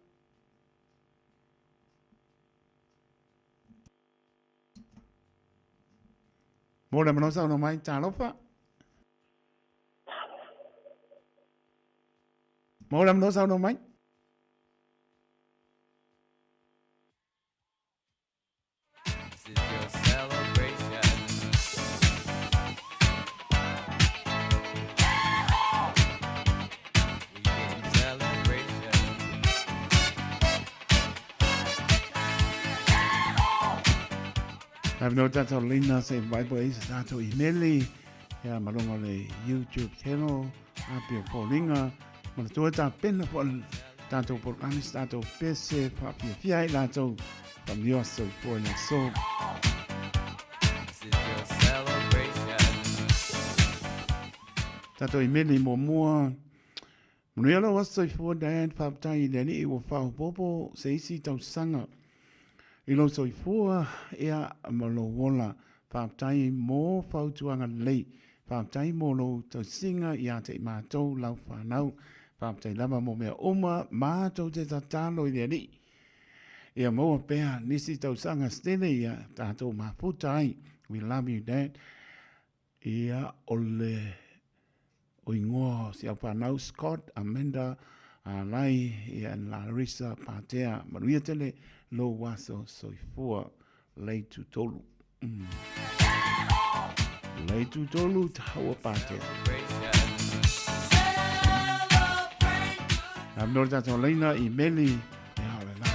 Mo le mano saunoa mai talofa. Mo le mano saunoa mai. Have no tatou lina se Bible i se tatou imeli ia ma luga o le YouTube channel Apia Foliga manatua tapena foi tatou polokalame se tatou pese faafiafia ai latou faamioa soifua i le aso. Tatou imeli muamua Manuia lou aso soifua Dad, faafetai i le Alii ua faaopoopo se isi tausaga i lou soifua ia ma lou ola. Faafetai mo fautuaga lelei. Faafetai mo lou tausiga ia te i matou lau fanau. Faafetai lava mo mea uma matou te tatalo i le Alii. Ia maua pea nisi tausaga se tele ia tatou mafuta ai. We love you Dad. Ia o le o igoa o si au fanau Scott, Amanda, Alai, ia and Larissa Patea. Manuia tele lou aso soifua. Leitu tolu. Leitu tolu taua Patea. Nā mea o le tātou leina i meli, e ao le la.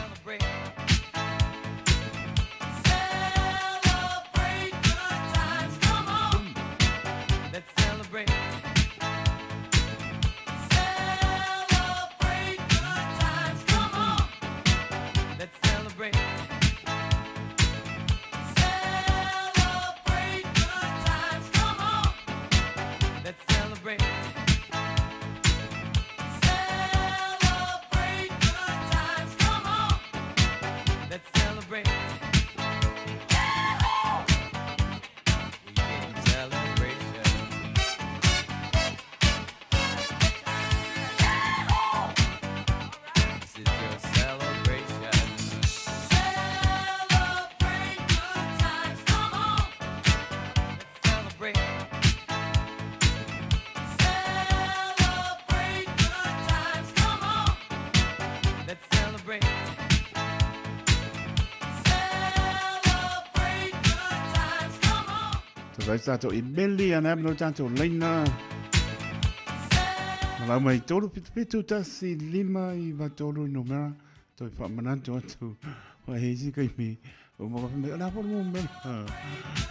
Tawai tātou i meli ana no tātou leina. Malau mai 377 1 5 9 3 numera. Toi whaamanatu atu. Wa he isi kai mi. O mo wha mai, o la polo mo mela.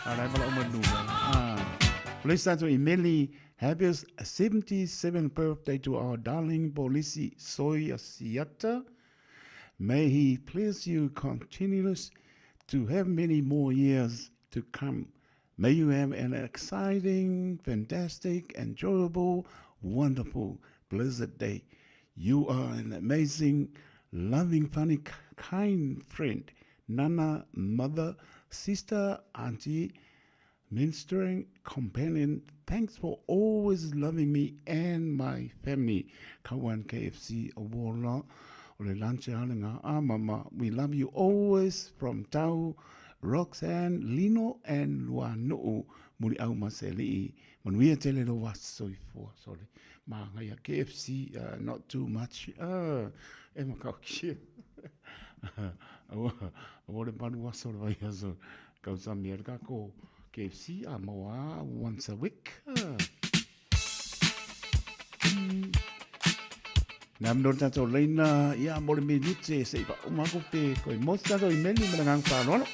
A lai pala o numera. Ah. Please tātou i meli. Happiest 77th birthday to our darling Polisi Soy Asiata. May He bless you continuous to have many more years to come. May you have an exciting, fantastic, enjoyable, wonderful, blessed day. You are an amazing, loving, funny, kind friend. Nana, mother, sister, auntie, ministering companion. Thanks for always loving me and my family. Kawan KFC Awola, o le lunch mama. We love you always from Tau, Roxanne, Lino, and Luanu'u. Muri au maseli'i. Manuia tele lo waso sorry. Ma ngai KFC, not too much. E makau kia. Aua, aua le malu aso le vai aso. Kau sa mea le kako KFC a maua once a week. Nā mino tātou leina, ia mo le minute se i pa umako pe koe mo tātou i meli me ngang whāloalo.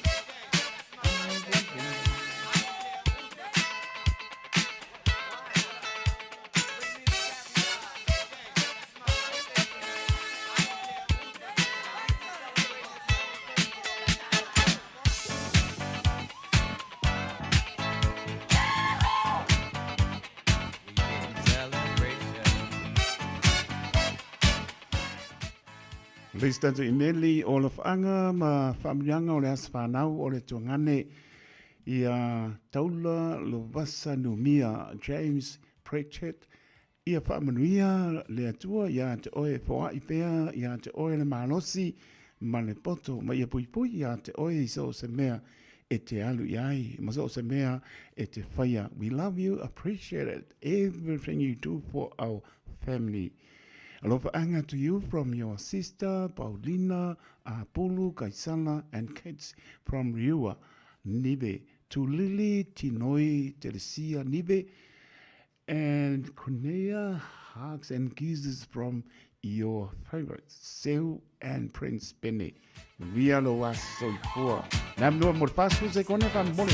Leis tātou i meli o la whaanga ma whaamurianga o le asa whanau o le tuangane i a Taula Lovasa Numia James Pritchett ia whaamanuia le atua ia te oe foai pea ia te oe le malosi ma le poto ma ia puipui ia te oe i so se mea e te alu i ai ma so se mea e te whaia. We love you, appreciate it, everything you do for our family. Alofa anga to you from your sister Paulina, Apulu, Kaisala and kids from Riua, Nibe, to Lily, Tinoi, Teresia, Nibe, and Kunea, hugs and kisses from your favorites, Seu and Prince Benny. Via lo aso i pua. Nā mnoa mo le whasu se kone ka mole.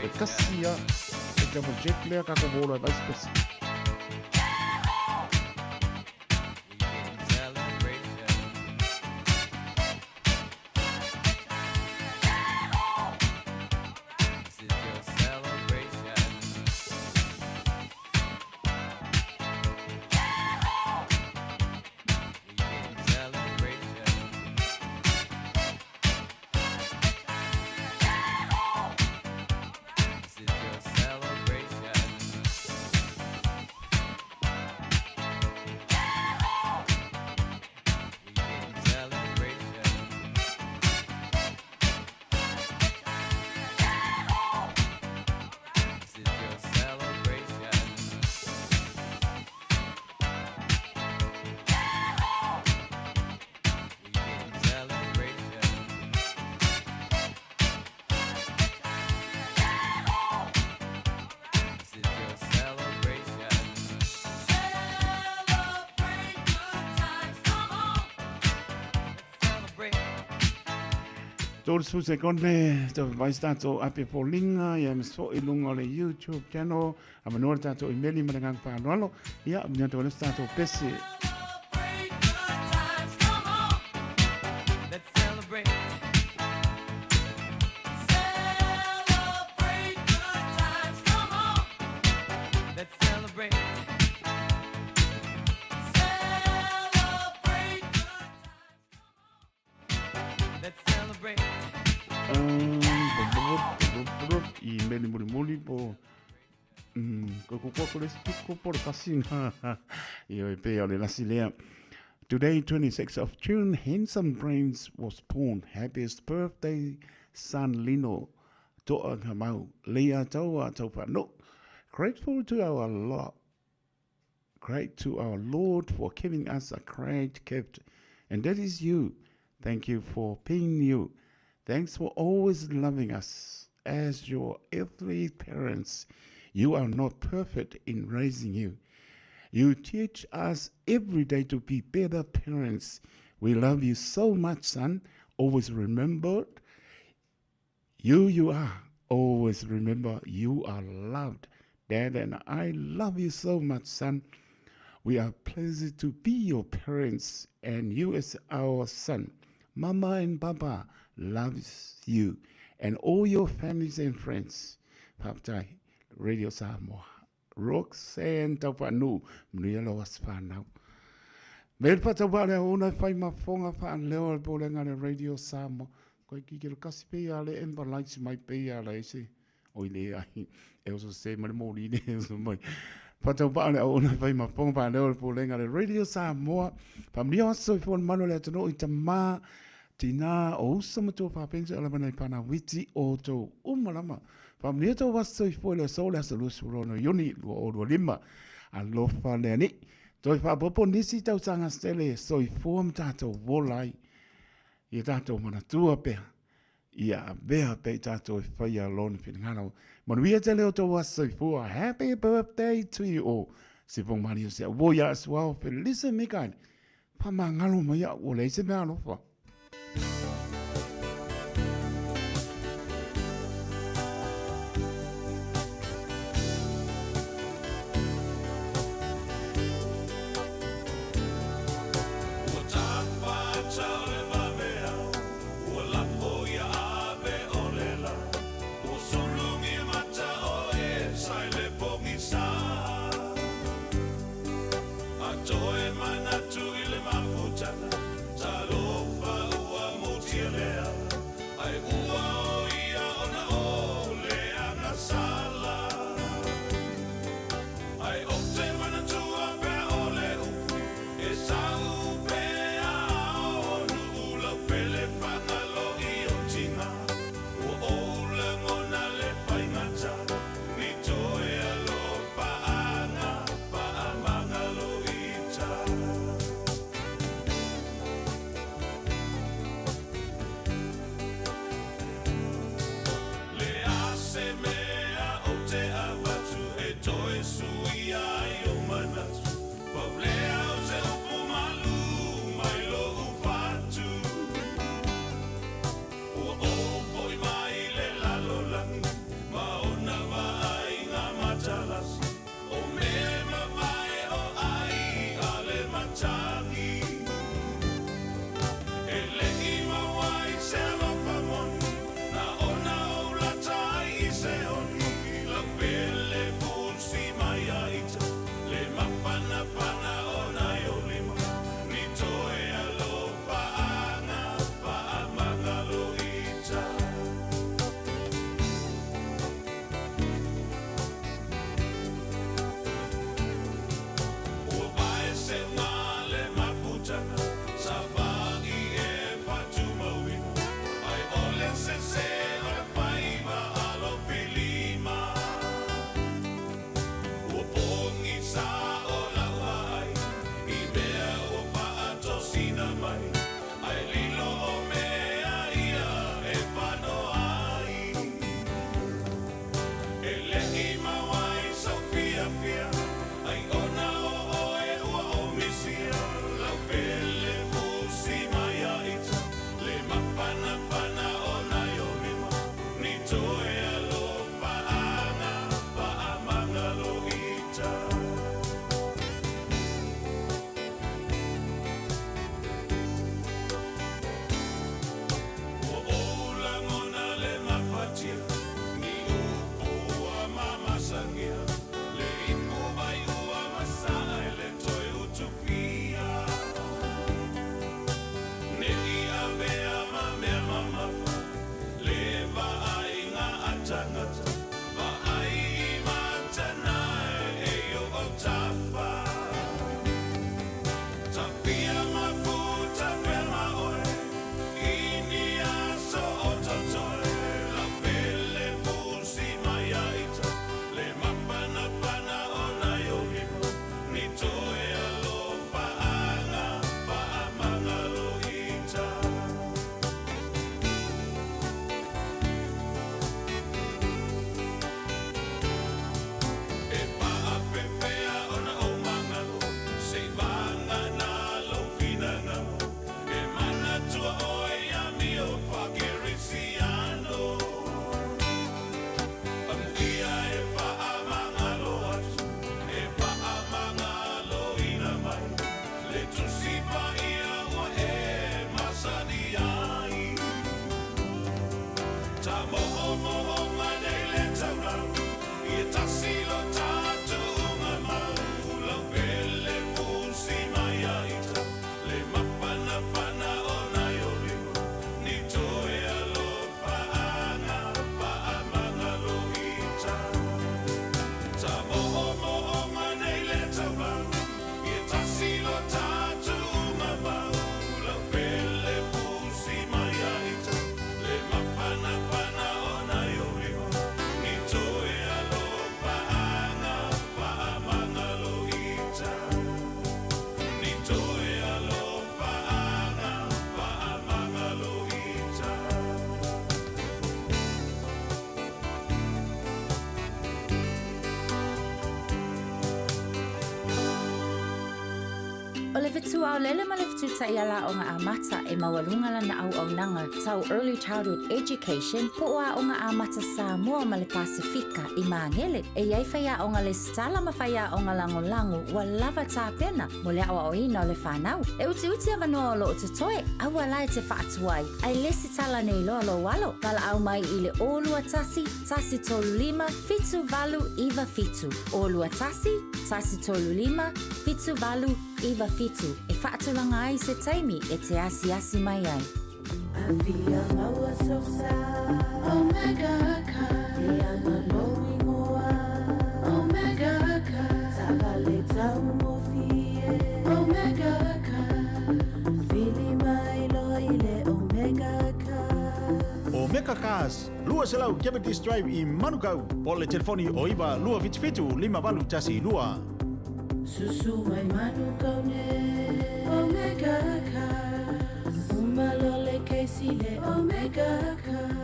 E kasi ia, e double check lea ka ko volo e vice versa. Tolu sefulu sekone, tau vai se tātou ape foliga, ia ma so i luga o le YouTube channel, a manoa le tātou imeli ma le agaga faaaloalo, ia, mea tau le se tātou pese. I meli mulimuli po ko ko ko le piko po le kasi i oi pe o le lasi lea. Today, 26th of June, Handsome Brains was born. Happiest birthday, son Lino. To'a ngā mau. Lea taua taupa. No. Grateful to our lot. Great to our Lord for giving us a great gift, and that is you. Thank you for being you. Thanks for always loving us as your earthly parents. You are not perfect in raising you. You teach us every day to be better parents. We love you so much, son. Always remember you are. Always remember you are loved. Dad and I love you so much, son. We are pleased to be your parents and you as our son. Mama and Papa loves you and all your families and friends. Faafetai Radio Samoa. Roxanne Taufaanuu, manuia lou aso fanau. Me le whataupaa lea ona e whai mafonga whaaleo le pōlenga le Radio Samoa. Koe ki kero kasi pe ia le Ember Lights mai pe ia le ese. Oi le ai, e oso se ma le mōri le oso mai. Whataupaa lea ona e whai mafonga whaaleo le pōlenga le Radio Samoa. Whamunia aso i fōna mano le atunuu i tamā Tina o uso ma tua whāpense o lama nei pana witi o tō uma lama. Whamunia tō waso i fōi le aso le aso 26 Iuni 2025. Alofa le ani. Toi whaapopo nisi tausaga stele soifua ma tātou wola ai. Ia tātou manatua pea. Ia avea pea i tātou e whaia lona finagalo. Manuia tele o tō aso soifua. Happy birthday to you all. Sipong Mario se au ia asuao Felisa Mikaele. Whamangalo mai au o leai se mea alofa. Ua tafacha o le vaveao, ua lafo ia ave o le la. Ua sulugi mata o e sa i le pogisa. A toe manatu i le mafutaga, talofa. le fetuaolele ma le fetutaʻi ala aoga amata e maualuga lana auaunaga tau Early Childhood Education po o Aoga Amata Samoa ma le Pasefika i Magele. E i ai faiaoga lesitala ma faiaoga lagolago ua lava tapena mo le aoaoina o le fanau. E utiuti avanoa o loo totoe, aua la e te faatuai, ae lesitala nei loa lou alo. Valaau mai i le 021 135 7897. 021 135 7897 e faatulaga ai se taimi e te asiasi mai ai. Afia maua sosa Omega Car E ana lou ingoa Omega Car Taavale taugofie Omega Car Vili mai loa i le Omega Car. Omega Cars, 200 Cavendish Drive i Manukau, po o le telefoni o 9 277 5812. Susu mai Manukau nei Omega Cars Uma loa le kesi le Omega Cars.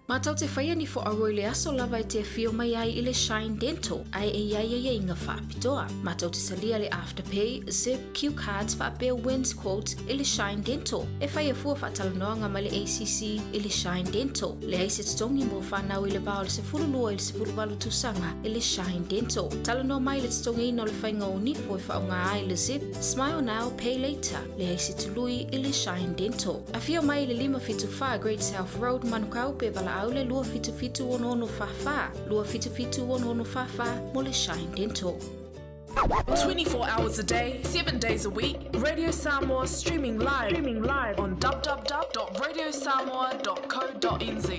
Matou te faia ni foauo i le aso lava e te afio mai ai i le Shine Dental ae e i ai aiaiga faapitoa. Matou te talia le Afterpay, Zip, Cue Cards faapea Wins Quotes i le Shine Dental. E faia fua faatalanoaga ma le ACC i le Shine Dental. Leai se totogi mo fanau i le va o le 12 i le 18 tausaga i le Shine Dental. Talanoa mai i le totogiina o le faiga o nifo e faaaoga ai le Zip, Smile Now, Pay Later. Leai se tului i le Shine Dental. Afio mai i le 574 Great South Road, Manukau pe valaau le 277 6644, 277 6644 mo le Shine Dental. 24 hours a day, 7 days a week, Radio Samoa streaming live, streaming live on www.radiosamoa.co.nz.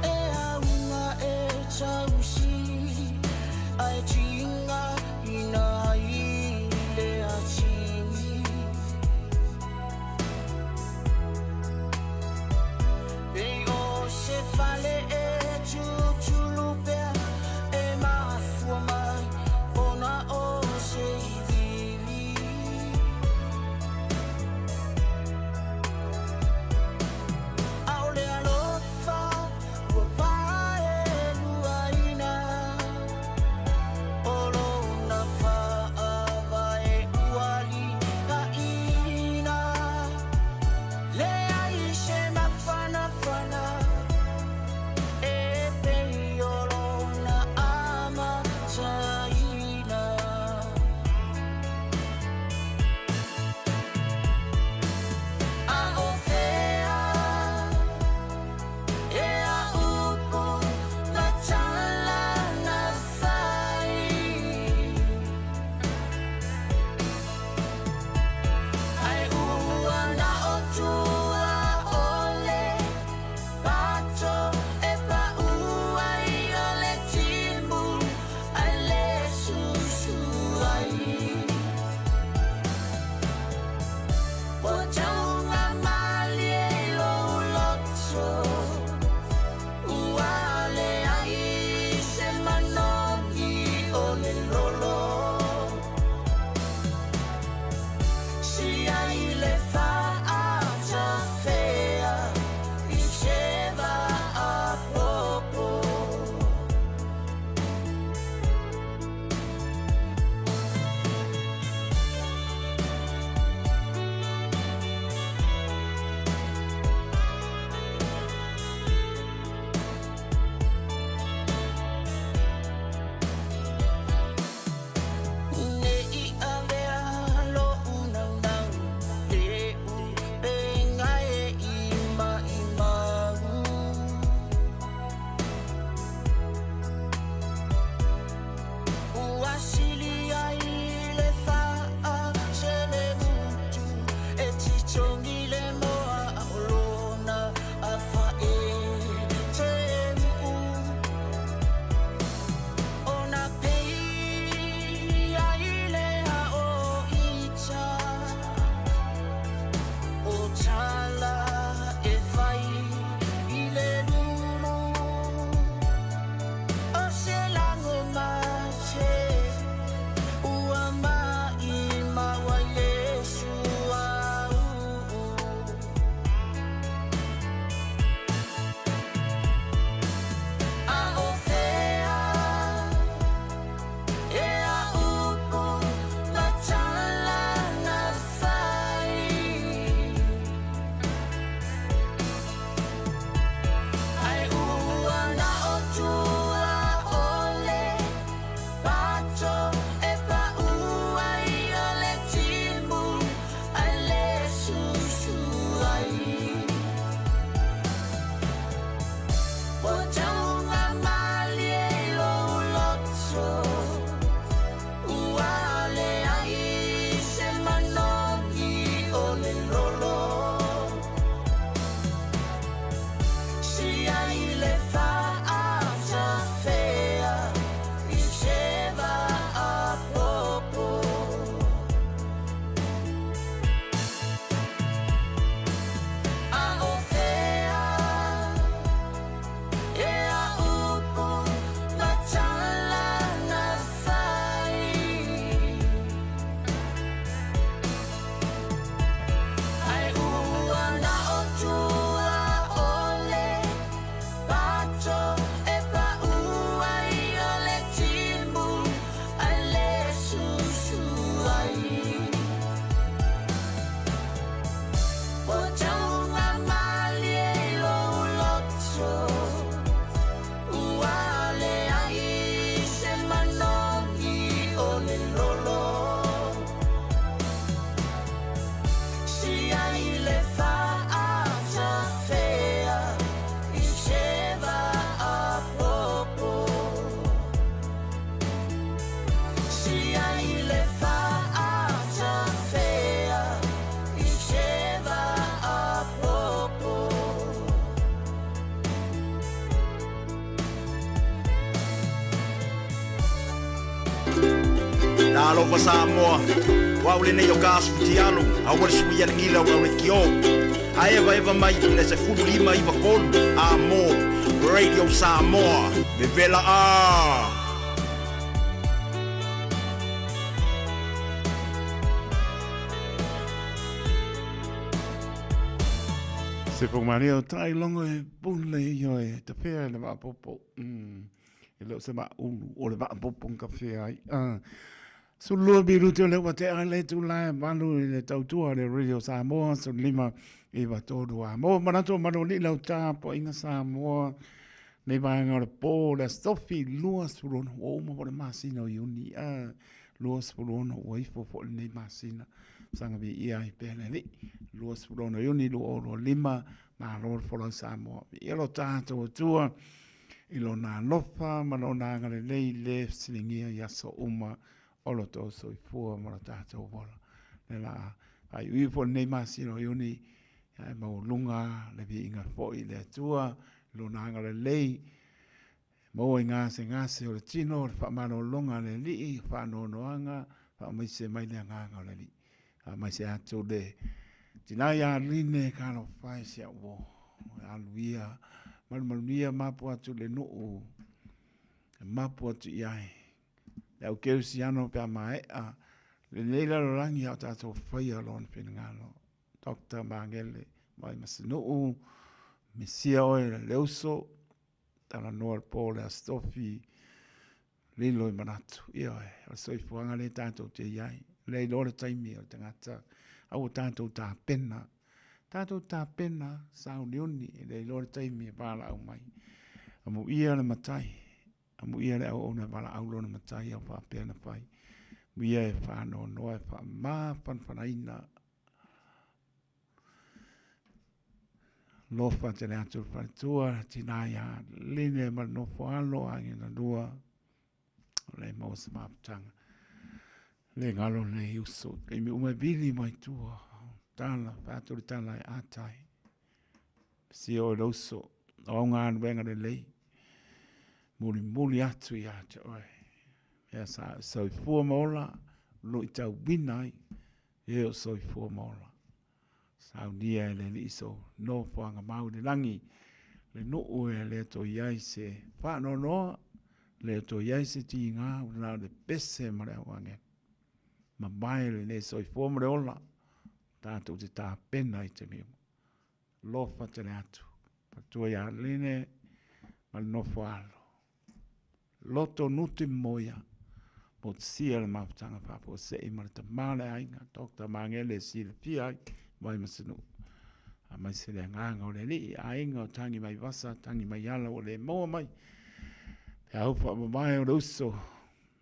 E auga e tausi ae tiga ina ai le atili. Pei o se fale e tutulu pea e mafua mai ona o se iviivi. ʻAʻole alofa ua paeluaina o Talofa Samoa, o au lenei o Gas Futialo, aua le suia le gila o lau leitio. A evaeva mai i le 15 93 a mo Radio Samoa, vevela a! Se po maria o tai longo e pule i oe, te whea le waapopo. E le o se vaaulu, o le vaapopo ka whea ai. Sulua biru te o le ua te ai le tū la e valu i le tautua le Radio Samoa, 15 i tolu a. Mo manatu o manu li lau tāpo inga Samoa, nei vaenga o le pō, le asofi 26, ua uma po le masina o Iuni, 26 ua ifo po le nei masina, sanga vi ia i pēle li, 26 Iuni, 2025, malo le folau Samoa. Ia lo tātou atua, i lona alofa ma lona agalelei le fesiligia i aso uma o lo tou soifua ma lo tatou ola. Le la faaiuiu foi lenei masina o Iuni, ae maualuga le viiga foi i le Atua i lona agalelei, e maua i gasegase o le tino, o le faamalologa a le Alii, faanoanoaga, faamaise mai le agaga o le Alii. Faamaise atu le tina ia Line talofa e si au uo. Alu ia malumalunia mapu atu le nuu e mapu atu i ai. Le au kerisiano pe a maea lenei lalolagi a o tatou faia lona finagalo. Dr. Magele mai Masinuu, misia oe le uso, talanoa le po le Aso Tofi, lilo i manatu. Ioe, o le soifuaga lea tatou te i ai. Le iloa le taimi o le tagata, a ua tatou tapena. Tatou tapena sauniuni, e le iloa le taimi e valaau mai. Amuia le matai, amuia le auauna e valaau lona matai au faapea na fai. Amuia e faanoanoa e faamafanafanaina Lofa tele atu le faletua, tina ia Line ma le nofo alo a ina lua, o le maua se mafutaga. Le galo nei uso, taimi uma e vili mai tua, tala, whaatu le tala e atai. Si o le uso, o au galuega lelei, muli muli atu ia te oe. Mea sa soifua ma ola, luitauina ai, e o soifua ma ola. Saunia e le Alii so nofoaga mau i le lagi, le nuu e le toe i ai se faanoanoa, le toe i ai se tiga, ua na o le pese ma le auagele. Mamae lenei soifua ma le ola, tatou te tapena i taimi uma. Alofa tele atu, matua ia Line ma le nofo alo. Loto nuti moia, motusia le mafutaga faafuasei ma le tama o le aiga, Doctor Magele e silafia ai, Vaimasanuu. Aemaise le agaga o le Alii, aiga o Tangi mai Vasa, Tangi mai Ala ua le maua mai. Pe au faamamae o le uso,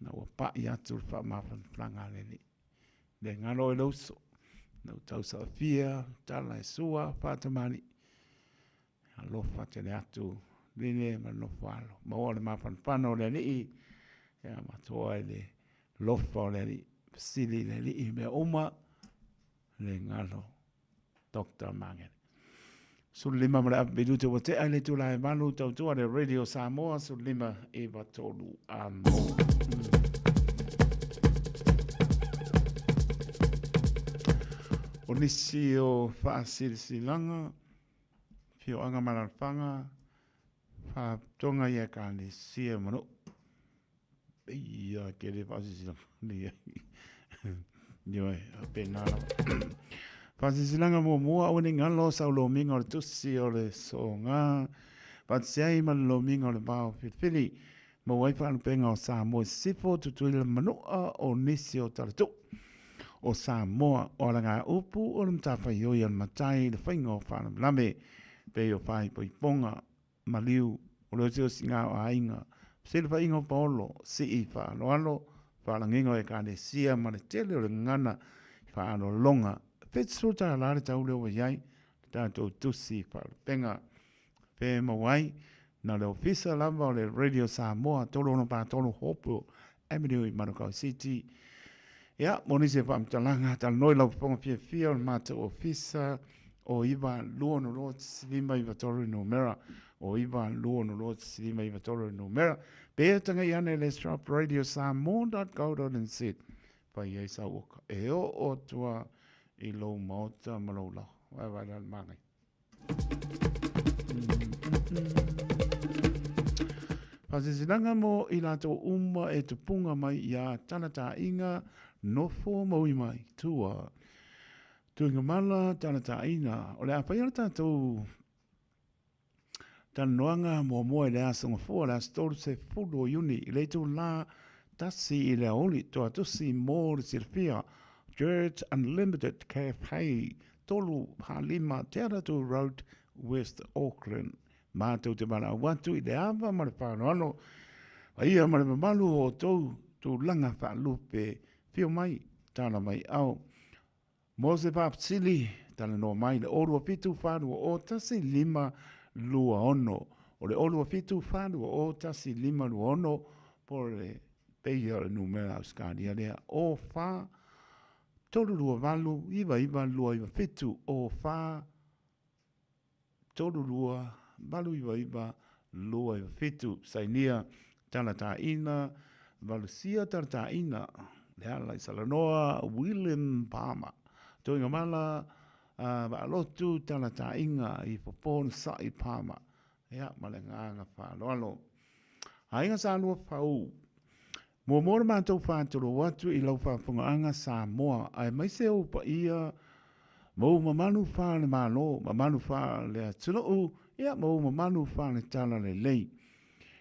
na ua pai atu le faamafanafanaga a le Alii. Le galo e le uso, na ua tausaofia, tala e sua, faatamalii. Alofa tele atu Lile ma le nofo alo. Maua le mafanafana o le Alii, ia matoa i le lofa o le Alii. Fesili i le Alii mea uma, le galo Dr. Magele. 15 ma le ave minute ua tea i le itula e 8 tautua le Radio Samoa 15 9 3 a mo. O nisi o faasilasilaga Afioaga ma Alaalafaga, Faalapotopotoga i Ekalesia ma Nuu. Ia, ke le faasilasilaga nei ai. Ioe, faapena lava. Faasilasilaga muamua, aua ne i galo sau lomiga o le tusi o le soga, faatasi ai ma le lomiga o le vao filifili. Maua ai faalupega o Samoa i Sisifo, Tutuila ma Manua, o nisi o Talatuu o Samoa, o alagaupu o le matafaioi a le matai i le faiga o faalavelave, pei o faaipoipoga, maliu, o le osiosiga o aiga, fesilafaiga o paolo, sii faaaloalo, faalagiga o ekalesia ma le tele o le gagana i faaaloaloga. $70 le tau lea ua i ai le tatou tusi faalupega. Pe maua ai, na o le ofisa lava o le Radio Samoa, 3643 Hopewell Avenue i Manukau City. Ia, mo nisi o faamatalaga, talanoa i lau fofoga fiafia o le matou ofisa o 9 2 6 5 9 3 numera, o 9 2 6 5 9 3 numera. Pe tagai ane le shop radiosamoa.co.nz. fai ai sau oka. E oo atu lava i lou maota ma lou laoa. Vaevae la le manaia. Faasilasilaga mo i latou uma e tupuga mai iā Talataiga nofo ma ui mai tua. Tuigamala Talataiga, o le a faia le tatou Talanoaga muamua i le Aso Gafua, le aso 30 o Iuni, i le itulā 1 i le aoauli, Toatusi mo le silafia, Church Unlimited Cafe, 345 Te Atatū Road, West Auckland. Matou te valaau atu i le ava ma le faaaloalo, paia ma le mamalu o outou tulaga faalupe, afio mai, tala mai ao. Mo se faafesili, talanoa mai i le 0 2 7 4 2 0 1 5 2 6. O le 0 2 7 4 2 0 1 5 2 6 po o le peia o le numera Ausetalia lea, 0 4 3 2 8 9 9 2 9 7, 0 4 3 2 8 9 9 2 9 7, Sainia Talataina, Valusia Talataina, Leala i Salanoa, William Palmer, Toigamala, Vaalotu Talataina i Popon Sa'i Palmer, ia, ma le agaga faaaloalo. Aiga Sa Lua Fau, Muamua le matou faatulou atu i lau faafofogaaga Samoa aemaise ou paia ma ou mamalu faale-Malo, mamalu faale-atunuu, ia ma ou mamalu faale-Talalelei.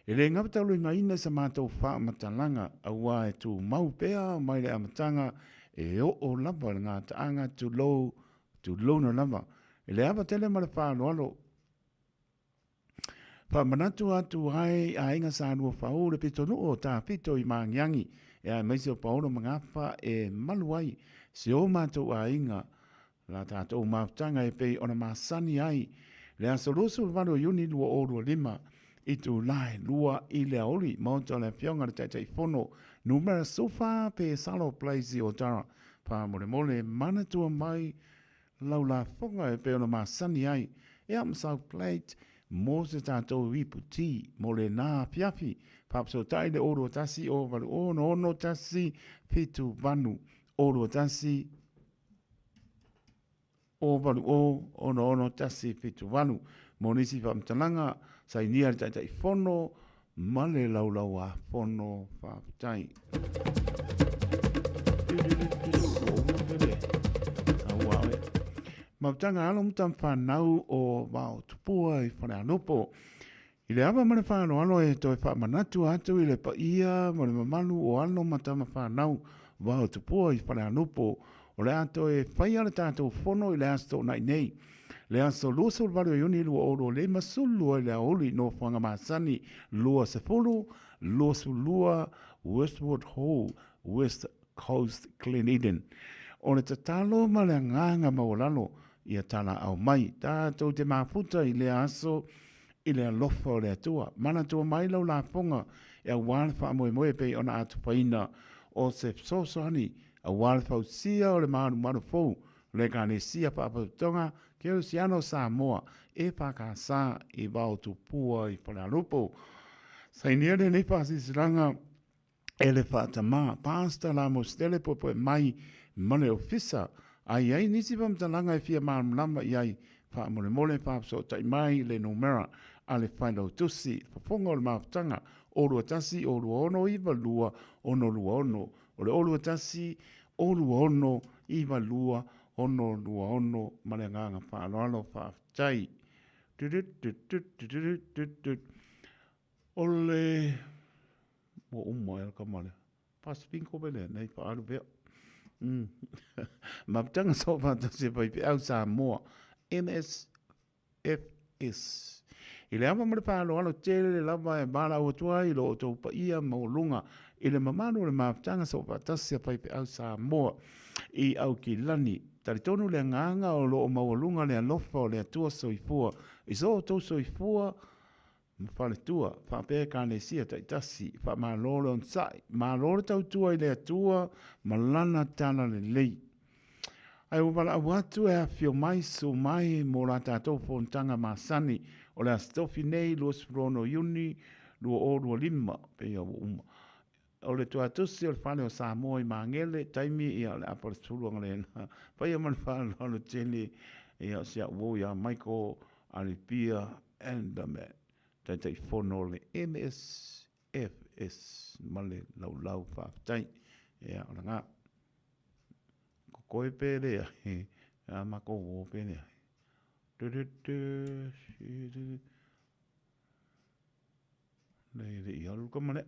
E le gafataulimaina sa matou faamatalaga aua e tumau pea mai le amataga e oo lava i le gataaga tulou, tulouna lava i le ava tele ma le faaaloalo. Faamanatu atu ai i aiga Sa Lua Fau le pitonuu o Tafito i Magiagi e aemaise o Paolo ma Gafa e malu ai si o matou aiga la tatou mafutaga e pei ona masani ai le aso 28 o Iuni 2025 itula e 2 i le aoauli Maota o le Afioga i le Taitaifono Numera 14 Pesalo Place i Otara. Faamolemole manatua mai lau lafoga e pei ona masani ai, ea ma sau plate mo se tatou ipu ti mo lena afiafi. Faafesootai le 0 2 1 0 8 6 6 7 8 0 2 1 0 8 0 6 6 1 7 8 mo nisi faamatalaga, sainia le Taitaifono ma le Laulau-a-Fono. Faafetai. Mafutaga alo ma tama whanau o Vao Tupua i Falealupo. I le ava ma le faaaloalo e toe faamanatu atu i le paia ma le mamalu o alo ma tama whanau Vao Tupua i Falealupo, o le a toe faia le tatou fono i le Aso Toonai nei. Le aso 28 o Iuni 2022 i le aoauli nofoaga masani 20, 22 Westwood Hall, West Coast, Glen Eden. O le tatalo ma le agaga maualalo ia talaau mai tatou te mafuta i lea aso i le alofa o le Atua. Manatua mai lau lafoga e aua le faamoemoe e pei ona atupaina o se fesoasoani aua le fausia o le malumalu fou o le Ekalesia Faapatotoga Kerisiano o Samoa, EFKS, i Vaotupua i Falealupo. Sainia lenei faasilasilaga e le faatamā, Pastor Lamositele Poepoe mai ma le Ofisa. A i ai nisi faamatalaga e fia malamalama i ai, faamolemole faafesootai mai le numera a le Failautusi, Fofoga o le Mafutaga, 0 2 1 0 2 6 9 2 6 2 6. O le 0 2 1 0 2 6 9 2 6 2 6 ma le agaga faaaloalo faafetai. O le ua uma ea le tama lea. Pasipingo pe lea, nei faaalu pea. Mafutaga Soofaatasi a Faifeau Samoa, MS FS. I le ava ma le faaaloalo tele lava e valaau atu ai i lo outou paia maualuga i le mamalu o le mafutaga soofaatasi a faifeau Samoa i Aukilani. Talitonu le agaga o lo o maualuga le alofa o le Atua Soifua i so outou soifua ma faletua, faapea Ekalesia taitasi, faamalo le onosai, malo le tautua i le Atua ma Lana talalelei. Ae ua valaau atu e afifio mai, susu mai mo la tatou fonotaga masani o le Aso Tofi nei 26 Iuni 2025, pei ua uma. O le tuatusi o le fale o Samoa i Magele, taimi ia o le apa o le 10 agalena. Faia ma le faaaloalo tele ia o si au uo ia Michael Alipia Enderman, Taitaifono o le MSFS ma le laulau faafetai. Ia o lena. Kokoe pe leai, a makou uo pe leai. Du du du, du. Nei le i alu ka male.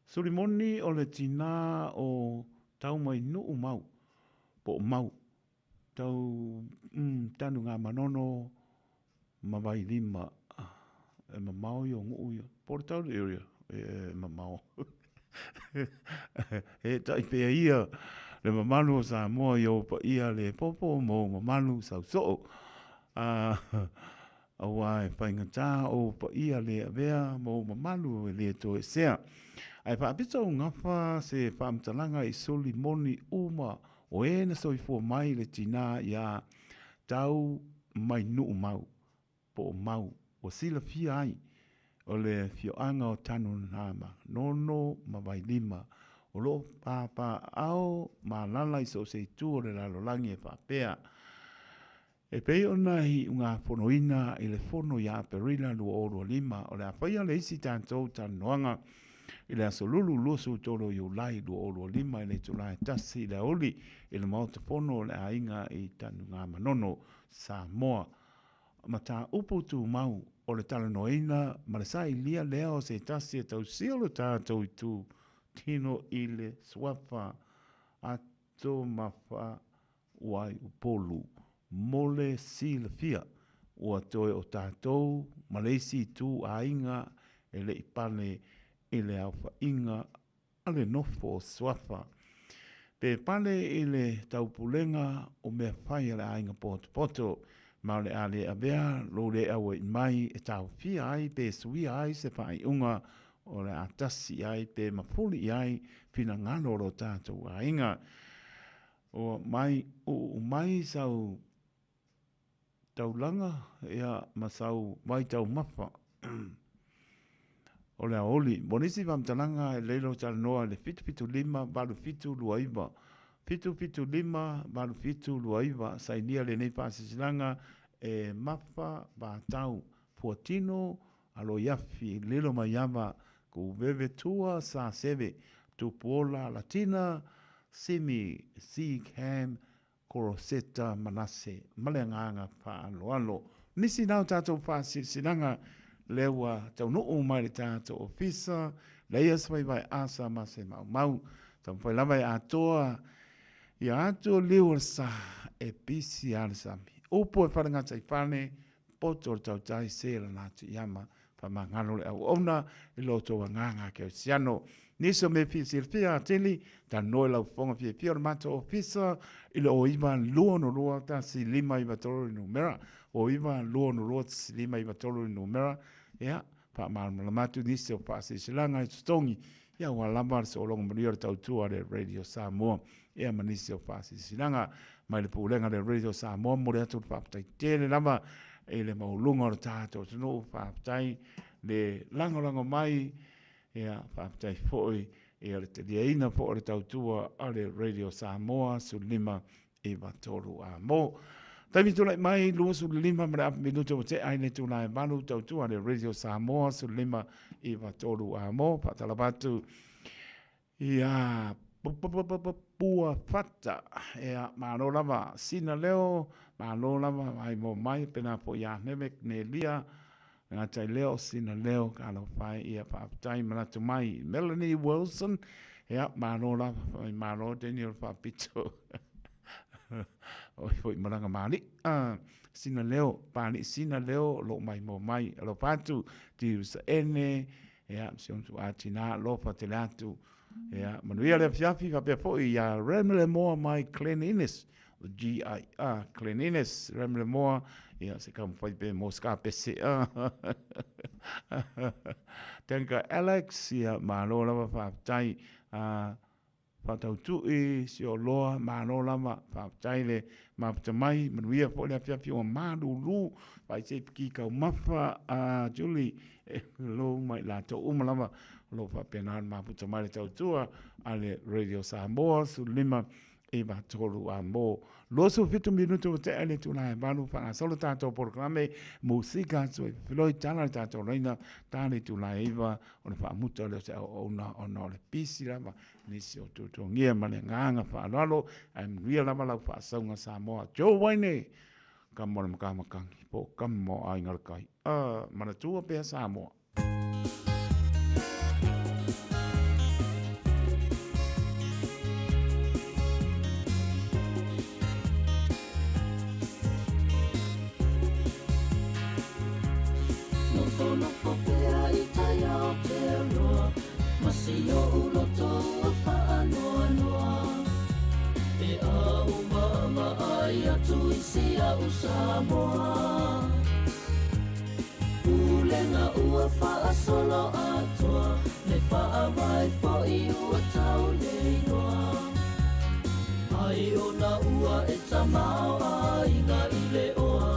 Sulimoni o le tinā o Taumainu'u mau, po o Mau, tau mm, tanu ngā manono ma Vailima. E mamao i o ngu'u ia. Po o le tau area e mamao. He tai pea ia le mamalu o Samoa i ou paia le popo ma ou mamalu sauso'o. A, Aua e faigata ou paia le avea ma ou mamalu e le toesea. Ae faapito ou gafa se faamatalaga i soli moni uma o e na soifua mai i le tinā iā Tau mai nuu mau, po o Mau, ua silafia ai o le afioaga o Tanunama, Nono ma Vailima, o lo o papaaao ma alaala i so o se itu o le lalolagi e faapea, E pei ona i ugafonoina i le Fono ia Aperila 2025, o le a faia le isi tatou talanoaga i le aso Lulu 23 o Iulai 2025 i le itula e 1 i le aoauli i le Maota Fono o le Aiga i Tanugamanono, Samoa. Mataupu tumau o le talanoaina ma le sailia lea o se tasi e tausia lo tatou itu tino i le suafa a Tomafa Waiupolu, Mo le silafia, ua toe o tatou ma le isi itu aiga e le i pale i le aofaiga a le nofo o Suafa. Pe pale i le taupulega o mea fai a le aiga potopoto, ma o le a le avea lou le aua'i mai e taofia ai pe suia ai se faaiuga o le a tasi i ai pe mafuli i ai finagalo o lo tatou aiga. Ua mai uu mai sau taulaga ia ma sau vaitaumafa o le aoauli. Mo nisi faamatalaga e lelei lou talanoa i le 775 8729, 775 8729, sainia lenei faasilasilaga e Mafa Vatau Fuatino Aloiafi Lilo Maiava Kuveve Tua Saseve Tupuola Latina Simi Seagham Koroseta Manase ma le agaga faaaloalo. Nisi na o tatou faasilasilaga lea ua taunuu mai le tatou ofisa, leia se vaivai asa ma se maumau. Taumafai lava e atoa ia atu o liu o le sa e pisi a le sami. Upu e falegata i fale, poto o le tautai se lana atu i ama, Faamagalo le auauna i lo outou agaga kerisiano. Nisi o mea fia silafia atili, talanoa i lau fofoga fiafia o le matou ofisa i le 09 262 1593 le numera, 09 262 1593 le numera, ia, faamalamalama atu nisi o faasilasilaga i totogi, ia aua lava le sologa manuia o le tautua a le Radio Samoa, ia ma nisi o faasilasilaga mai le Pulega a le Radio Samoa. Momoli atu le faafetai tele lava i le maualuga o le tatou atunuu, faafetai le lagolago mai, ia faafetai foi ia le taliaina foi o le tautua a le Radio Samoa 15 93 a mo. Taimi tulai mai 25 ma le afa minuta ua tea ai le itula e 8 tautua a le Radio Samoa 15 93 a mo. Faatalofa atu Ia Pua Fata, ia malo lava Sina Leo, malo lava Vaimoa mai, pena foi ia Neve Nelia, gata i leo Sina Leo, talofa e, ia faafetai manatu mai Melanie Wilson, ia malo lava, fai malo Daniel Faapito. Oi foi malaga maali'i. Ah, Sina Leo, Pali'i Sina Leo, o loo maimoa mai, alofa atu, Tiusa Ene, Ia, si ona tuaa tinā alofa tele atu. Ia, manuia le afiafi faapea foi ia Remle Moa mai Glen Innes, o GIR Glen Innes, Remle Moa, ia se taumafai pe mo se kapese. Tenka Alex, ia malo lava faafetai. Uh, Faatautui, Sioloa, malo lava, faafetai le mafuta mai, manuia foi le afiafi ua malulu, faaisei piki taumafa a Julie, e lou ma i latou uma lava, O lo o faapena ona mafuta mai le tautua a le Radio Samoa 15 9 3 a mo 27 minutu ua tea le itula e 8 faagasolo tatou polokalame musika atu ai feloi tala le tatou laina ta le itula e 9 o le faamuta lea o se auauna ona o le pisi lava nisi o tuatuagia ma le agaga faaaloalo ae manuia lava lau faasauga Samoa Joe Waine kama o le makamakagi po o kama o Aiga i le Tai a manatua pea Samoa. Nofonofo pea i tai Aotearoa Ma si oʻu loto ua faanoanoa Pe a ou vaavaai atu i si aʻu Samoa Pulega ua faasolo atoa Le faavae foi ua tau le iloa Ai ona ua e tamaoaiga i le oa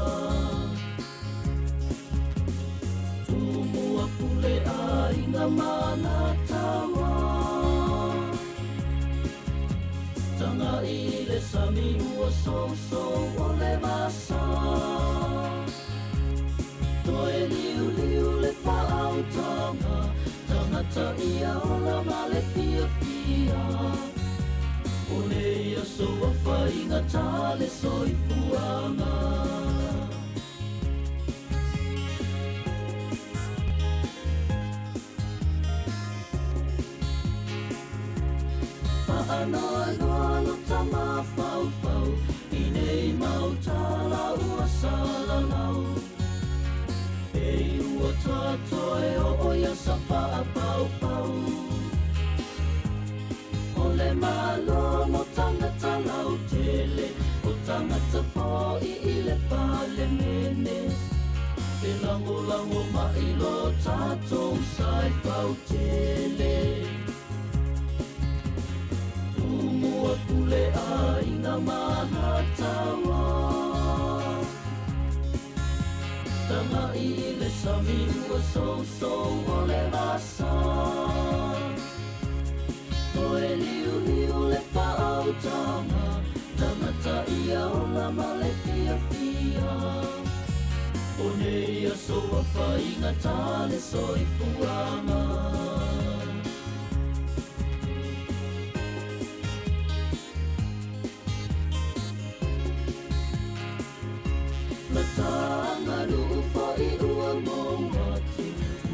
Tumua pule aiga ma Alataua Tagai i le sami ua sousou o le vasa Toe liuliu le faautaga Tagata ia ola ma le fiafia O nei aso ua faigata le soifuaga. Faanoanoa lo ta mafaufau I nei mau tala ua salalau Pei ua tatoe o ia sa faapaupau O le Malo mo tagata lautele O tagata foi i le Palemene E lagolago mai lo tatou sa e fautele Tumua pule aiga ma Alataua Tagai i le sami ua sousou o le vasa Toe liuliu le faautaga Tagata ia ola ma le fiafia O nei aso ua faigata le soifuaga. Lata aganuu foi ua mou atu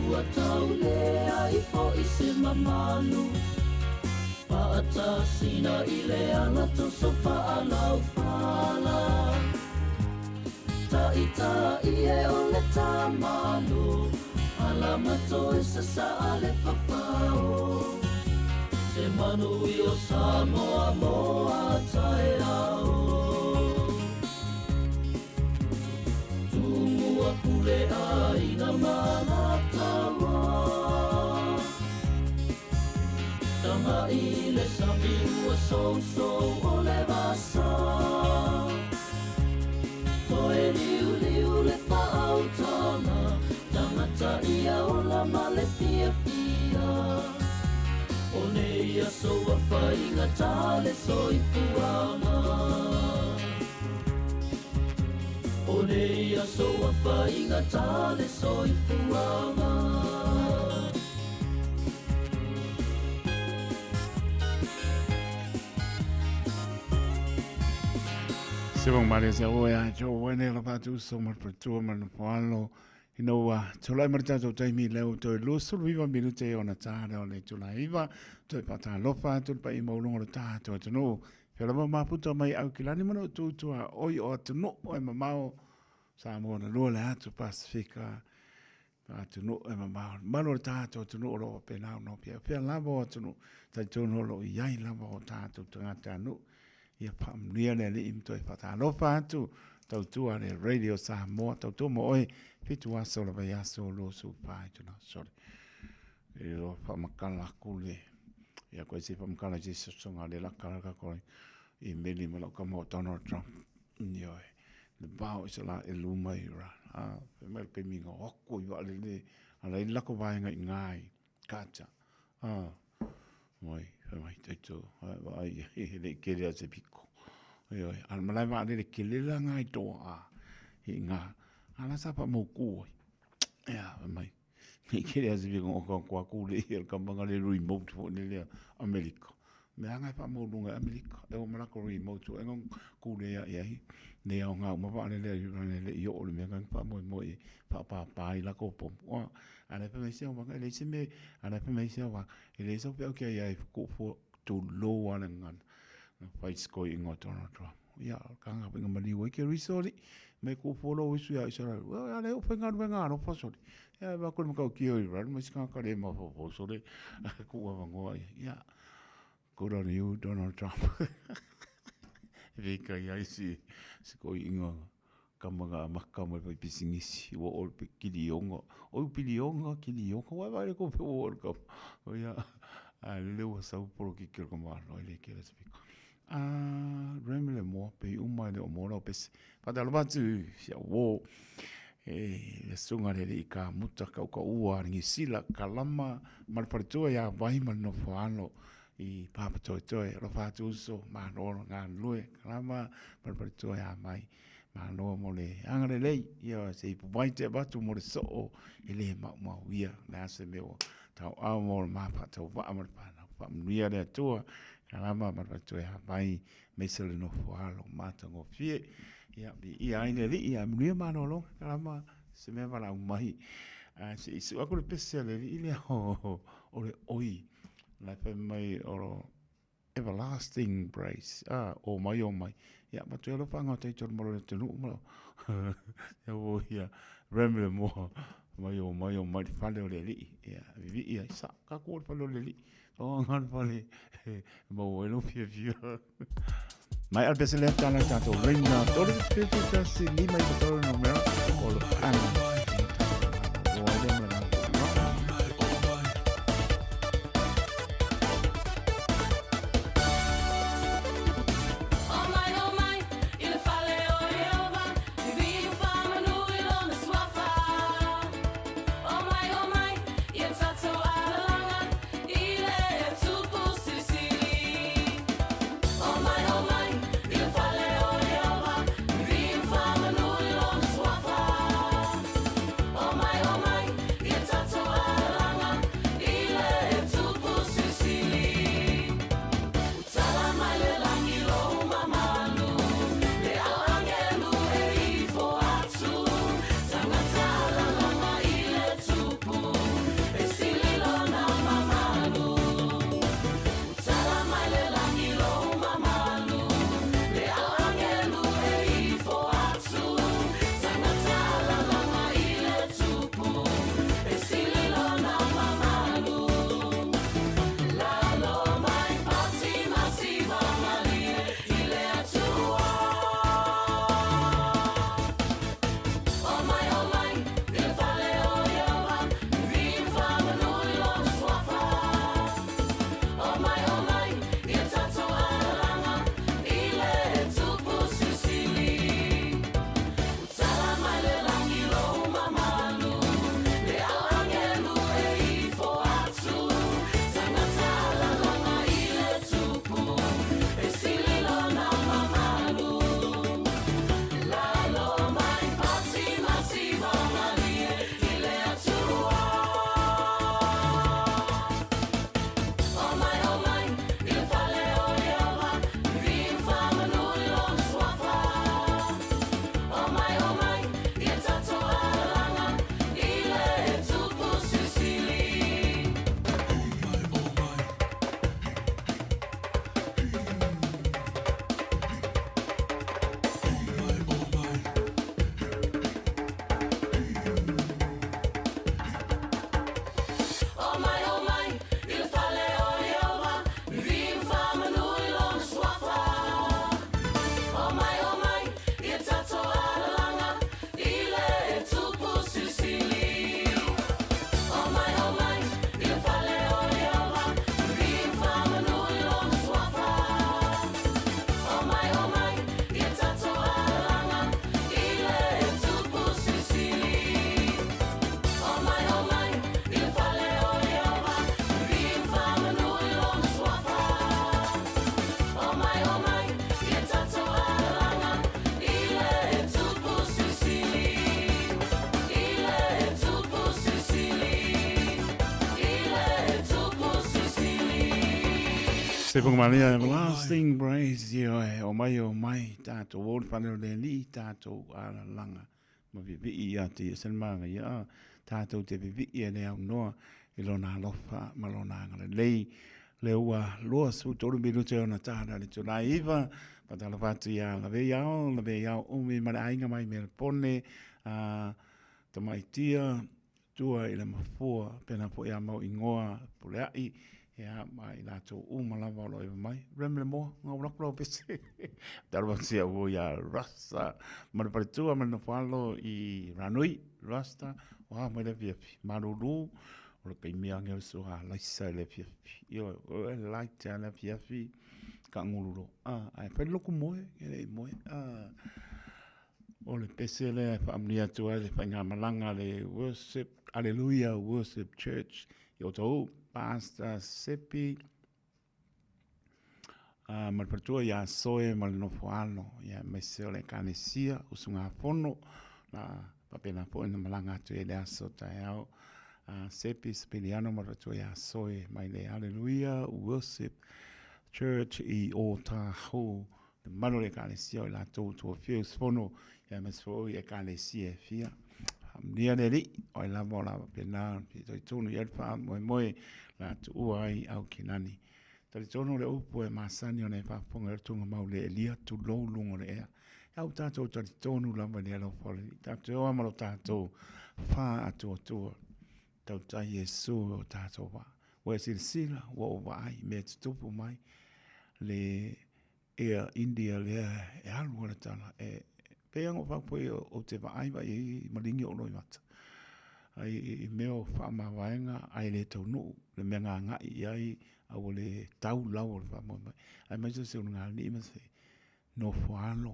Ua tau leai foi se mamalu Faatasina i le ala toso faalaufala Taitai e o le tamalo Alama toe sasaa le fafao Se manui o Samoa mo a taeao Tumua pule aiga ma Alataua Tagai i le sami ua sousou o le vasa Toe liuliu le faautaga Tagata ia ola ma le fiafia O nei aso ua faigata le soifuaga O nei aso ua faigata le soifuaga. Se vong mare se oe a jo wene la patu so mar patua mar no poalo ina ua tulai mai le tatou taimi lea ua toe 29 minute e ona tā lea o le itula e iva toe faatalofa atu le paia maualuga o le tatou atunuu fea lava mafuta mai Aukilani ma lou tutua oi o atunuu e mamao Samoa na lua le atu Pasifika atunuu e mamao malu o le tatou atunuu o lo o faapena ona opia fea lava o atunuu talitonu o lo o i ai lava o tatou tagatanuu ia faamanuia le Alii ma toe faatalofa atu tautua le Radio Samoa tautua mo oe 7 aso o le vaiaso 24 itula sole e lo faamakala aku le ia koe se faamakala se sosoga le laka laka koe i meli ma lau kama o Donald Trump ioe le vao i se la e luma i ra a fe mai le kaimi nga oko i vaalele ala i lako vaega i ngai kacha. A, mai, fai mai, taito, ai, vaai, e le i kele a se piko. Ioe, a le malae vaalele kele la ngā i toa a, i ngā, a la sa pa mau ku ai. Ia, fai mai, i kele a se piko o ka kua ku le i al kamanga le remote fo le lea Amerika. Me anga e whaamau lunga e Amerika, e o malako remote o enga ku le ia ia hi, ne au ngā uma vaalele a i le i o le mea ngā whaamau mo i whaapāpā i lako pomu. Oa, a le whamai se au wanga, e le se me, a le whamai se au wanga, e le sau pe au kia ia i ku fo tu lo a le ngana. Na whai skoi ingoa Donald Trump. Ia, ka ngā pinga maliu ai ke risori, me ku fo lo isu ia Israel. Well, ia le o whai ngā ngā no fasori. Ia, wa kore makau ki o Iran, mai sika ka le ma fo fo sore, ku wa wangoa ia. Ia, good on you, Donald Trump. Vika ia isi, si koi ingoa kama nga maka mai pai pisingisi wa o pe kilionga o pilionga kilionga wa vai ko pe o ka o ia a le wa sa poro ki ki ko ma no le ke le speak a rem le mo pe u mai le o mo lo pe pa da lo ba tu sia wo e le sunga le i ka muta ka ka ua ngi sila kalama mal partua ya vai mal no fano i papa toi toi ro fa tu so ma no nga lue kalama mal partua ya mai Malo mo le agalelei, ia se i pupai te avatu mo le soo e le maumau ia, le a se mea ua tauau mo le mafaatau vaa ma le fanau. Faamanuia le Atua, kalama ma le faletua e hāpai aemaise le nofo alo matagofie. Ia, viia ai le Alii, ae manuia malologa, kalama se mea valaau mai. Ae se i sue aku le pese a le Alii lea o le oi, la e fai mai o lo everlasting brace, ah, o mai o mai. Ia, ma toe alofa anga o taitolu malo le atunuu ma ia ua ia rem le moa mai o mai o mai le fale o le alii. Ia, vivii ai sa, ka kua le fale o le alii. O anga le fale e maua ai lou fiafia. Mai al pese lea tala tātou reina tolu whitu tasi lima i tolu numera o lo anga. O ai lea mala Stephen Malia, Everlasting Praise, ioe, o mai o mai, tātou o le whare o le alii, tātou alalaga, ma vivii ia te ia selmanga ia, tātou te vivii e le au noa i lona alofa ma lona agalelei. Le ua 23 minute ona tāna le tūnai iwa, patalofa atu ia Lavei Ao, Lavei Ao umi ma le aiga mai Melpone, a Tamaitia, tua i le mafua, pena foi a mau ingoa Pulea'i, ia, ma i latou uma lava o lo o iwa mai. Rem le moa, ngau laku lau pese. Talo atu ia ua ia Rasta, ma le paletua ma le nofo i Ranui, Rasta, o ha mai le afiafi. Malulu, o le kaimia ange o le sua laisa i le afiafi. Io, o e light a le afiafi, ka nguluro. Ah, ai fai loku moe, e le i moe. Ah, O le pese lea e faamanuia atu ai le faigamalaga a le Worship, Alleluia Worship Church i Otahuhu, Pastor Sepi ma le faletua ia Soe ma le Nofoalo, ia aemaise o le Ekalesia Usugafono, na faapena foi ona malaga atu i le aso taeao. Sepi Sipiliano ma le faletua ia Soe mai le Alleluia Worship Church i Otahuhu. Le mamalu o le Ekalesia o i latou ua tuafia usufono, ia aemaise foi o Ekalesia e fia. Faamanuia le Alii, o ai lava o le a faapena ona fitoitonu i ai le faamoemoe o le a tuua ai Aukilani. Talitonu le upu e masani ona e faafofoga i le tuugamau le Elia, tulou luga o le ea. E au tatou talitonu lava i le alofa o le Alii, tatou te oa ma lo tatou faatuatua. Tautai Iesu i o tatou vaa. Ua e silasila, ua ou vaai i mea tutupu mai le Air India lea e alu a le tala. E pei lava ona ou faapea ou te vaai vaai i maligi ou loimata. Ai i mea o faamavaega ae le taunuu le mea na agai i ai a ua le tau lau o le faamoemoe. Aemaise o se ulugalii ma se nofoalo.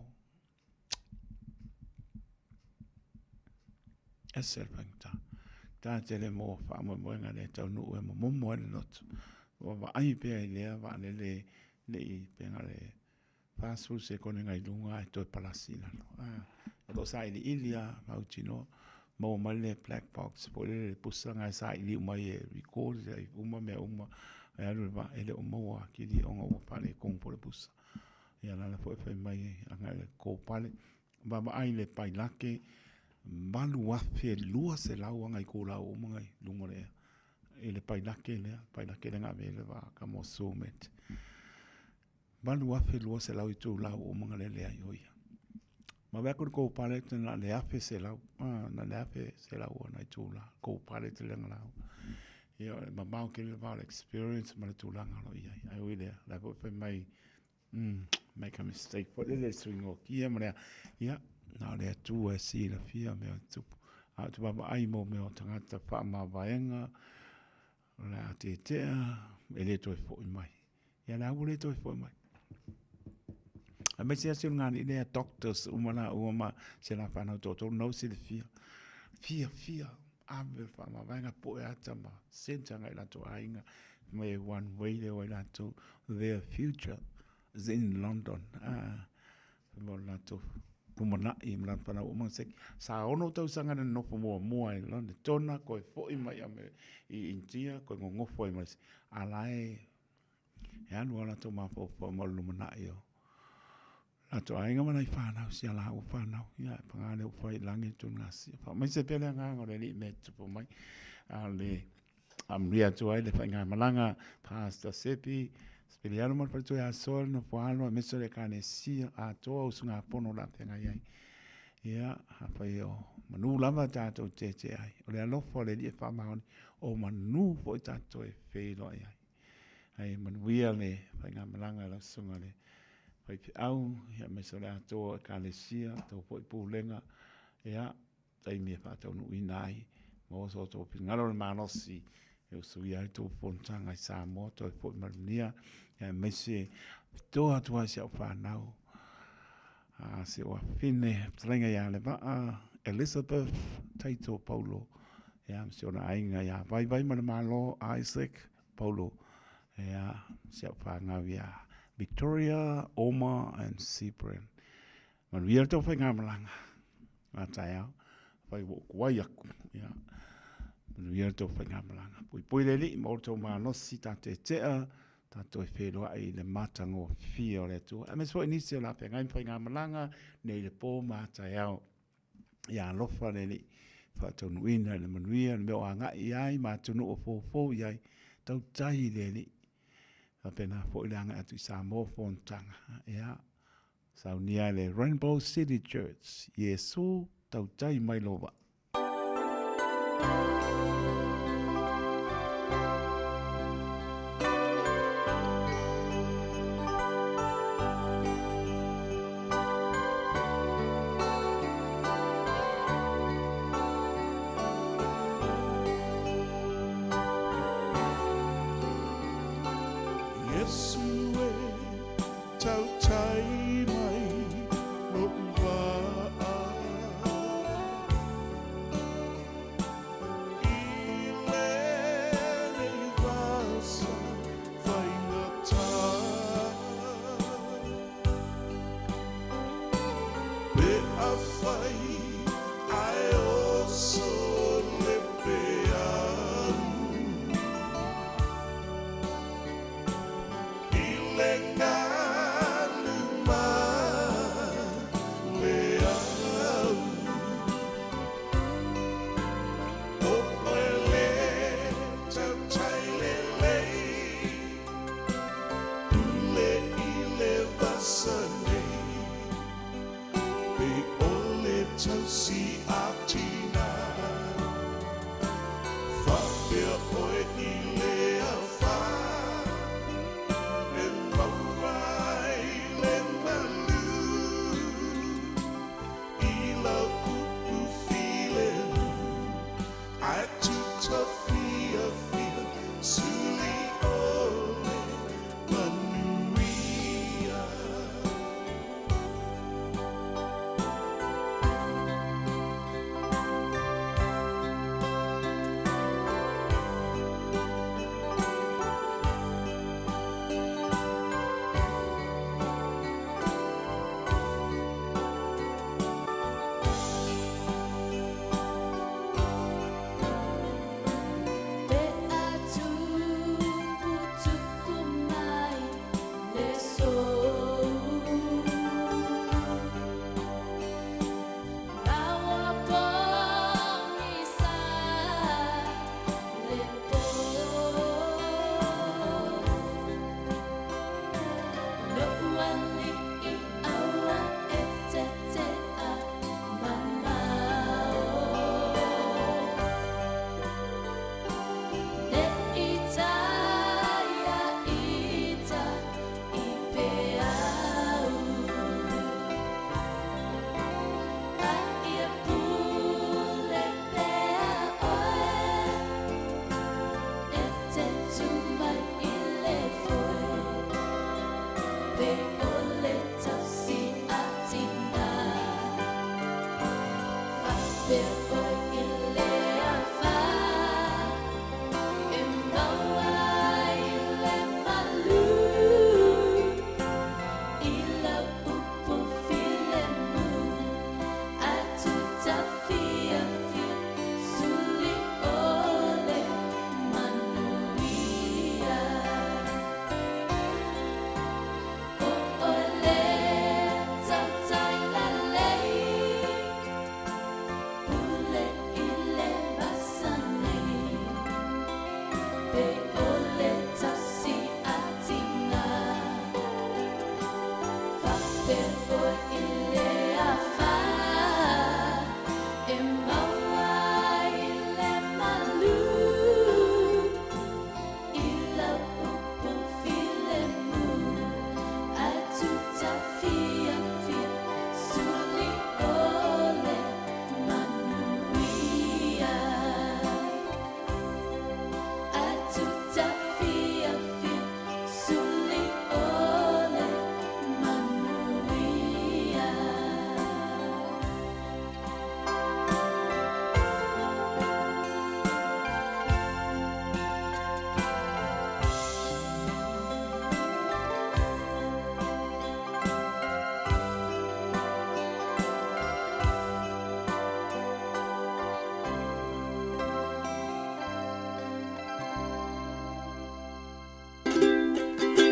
Ese le faigata. Ta tele mo faamoemoega le taunuu e momomo ai le loto. Ua vaai pea i lea vaalele ne i pea na o le 40 sekone nai luga ae toe palasi i lalo. O lo o sailiili lava mautinoa. Maua mai le black box foi lele le pusa lena e saili uma ai e record ai uma mea uma. Ae alu le vaa e le o maua atili ona ua faaletonu foi le pusa. Ia o le ala foi fai mai agai i le kopale. Vaavaai i le pailate 8,200 ana itula ua uma ona i luga o le ea. I le pailate lea, pailate lea na ave ai le vaa ka mo Sumet. 8,200 itula ua uma ona lele ai o ia. Ma vaai atu le co-pilot na o le 1,100, na o le 1,100 ona itula, co-pilot lea na lauga. Ia, e mamao tele le va o le experience ma le tulaga o lo o i ai. Ae ui i lea, o la foi fai mai, make a mistake foi lele le suiga o kia ma le a. Ia, na o le Atua e silafia mea o tupu. A ou te vaavaai mo mea o tagata faamavaega, o le a tetea, e le toe foi mai. Ia la ua le toe foi mai. Aemaise lava si ona alii lea doctors uma laua ma si a la fanau toatolu na ua silafia. Fiafia ave le faamavaega poe ata ma sent agai i latou aiga mai e one way le o ai latou their future is in London. Ah, mo le latou lumanai ma lana fanau uma se sa ono tausaga na nofo muamua i London tona koe foi mai i India koe gogofo ai ma a la e E alu a latou mafaufau mo le lumanai o latou aiga ma nai fanau, si a laua fanau. Ia, e paga lea ua fai i lagi le tunugasia. Faamaise pea le agaga o le Alii i mea e tutupu mai. A o le faamanuia atu ai le faigamalaga Pastor Sepi, Sipiliano ma le faletua ia Soa le nofo alo aemaise o le Ekalesia atoa usugafono o le a feagai ai. Ia, afai o manu lava tatou te ai. O le alofa o le Alii e faamaoni, o manu foi tatou e feiloai ai. Ae manuia le faigamalaga i lau susuga i le faifeau, aemaise o le atoa o Ekalesia, tou foi pulega, ia, taimi e faataunuuina ai, maua so outou finagalo le malosi e usuia ai tou fonotaga i Samoa, toe foi manuia, aemaise fitoa atu ai si au fanau, a si ou afafine, fetalaiga ia Levaa, Elizabeth, Taito Paulo, ia, ma si ona aiga ia Vaivai ma le Malo, Isaac, Paulo, ia, si au fanau ia Victoria, Oma and Cyprian. Manuia le tou faigamalaga. Ngā taeao, whai ua uku ai aku. Ia, manuia le tou faigamalaga. Puipui le Alii ma outou malosi tā tetea. Tatou e feiloai i le matagofie o le Atua. Aemaise foi nisi o le a feagai ma faigamalaga nei le po ma taeao. Ia alofa le Alii, faataunuuina i le manuia le mea o agai i ai ma atunuu o foufou i ai, tautai i le Alii. Faapena foi le agai atu i Samoa fonotaga. Ia, saunia le Rainbow City Church, Iesu tautai mai lou vaa. Iesu e tautai mai lo'u vaa I lenei vasa faigata Pe afai ae oso le peau I le galu ma le au O oe le tautai lelei Pule i le vasa nei Pe o le tausi a tina Faapea oe i le afa E maua.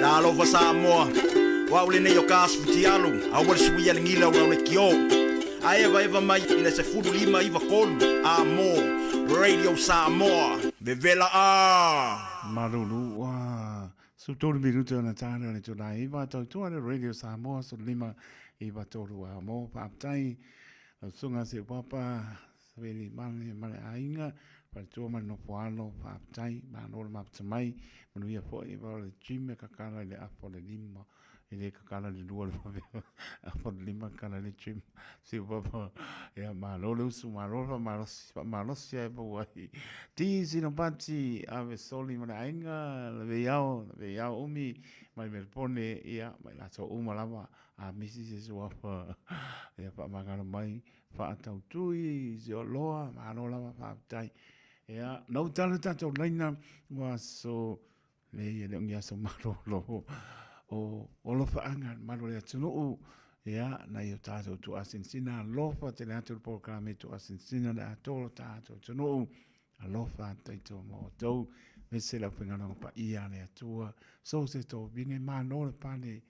Talofa Samoa, o au lenei o Kas Futialu, aua le suia le gila o lau leitio. Ae evaeva mai i le 15 93 A mo Radio Samoa, vevela a! Malulu ua 13 minute ona tāne o le itula e iva tautua le Radio Samoa 15 9 3 a mo faafetai lau susuga Siupapa Saveli Male ma le aiga faletua ma le nofo alo faafetai malo le mafuta mai manuia foi va o le gym e kakala i le afa o le lima e le kakala i le lua o le vave afa o le lima kakala i le gym Siupapa ia malo le usu malo le faamalosi faamalosi ae maua ai Ti Sinopati ave soli ma le aiga le veiao le veiao umi mai Melpone ia ma i latou uma lava a misi se suafa ia faamagalo mai faatautui se oloa malo lava faafetai ia na ou tala tatou laina ua aso leai e le o ni aso malolo o alofaaga le malu o le atunuu ia nai o tatou tuuasinasina alofa tele atu le polokalame tuuasinasina le atoa o tatou atunuu alofa taito ma outou aemaise le aufaigaluega paia a le Atua so se tovine malo le pale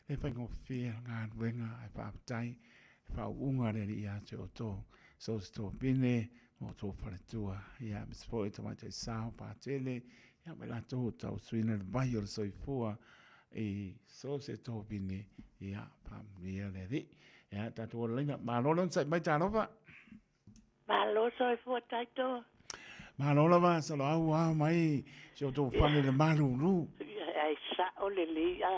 le faigofie galuega ae faafetai le faauuga a le Alii ia te outou so se tovine ma outou faletua ia aemaise foi tamaitai sao patele ia ma i latou o tausuina le vai o le soifua i so se tovine ia faamanuia le Alii ia tatou ola laina malo le onosai mai talofa. Malo soifua taito. Malo lava Soloau a mai si o tou fale le malulu. Ai sa'o lelei a.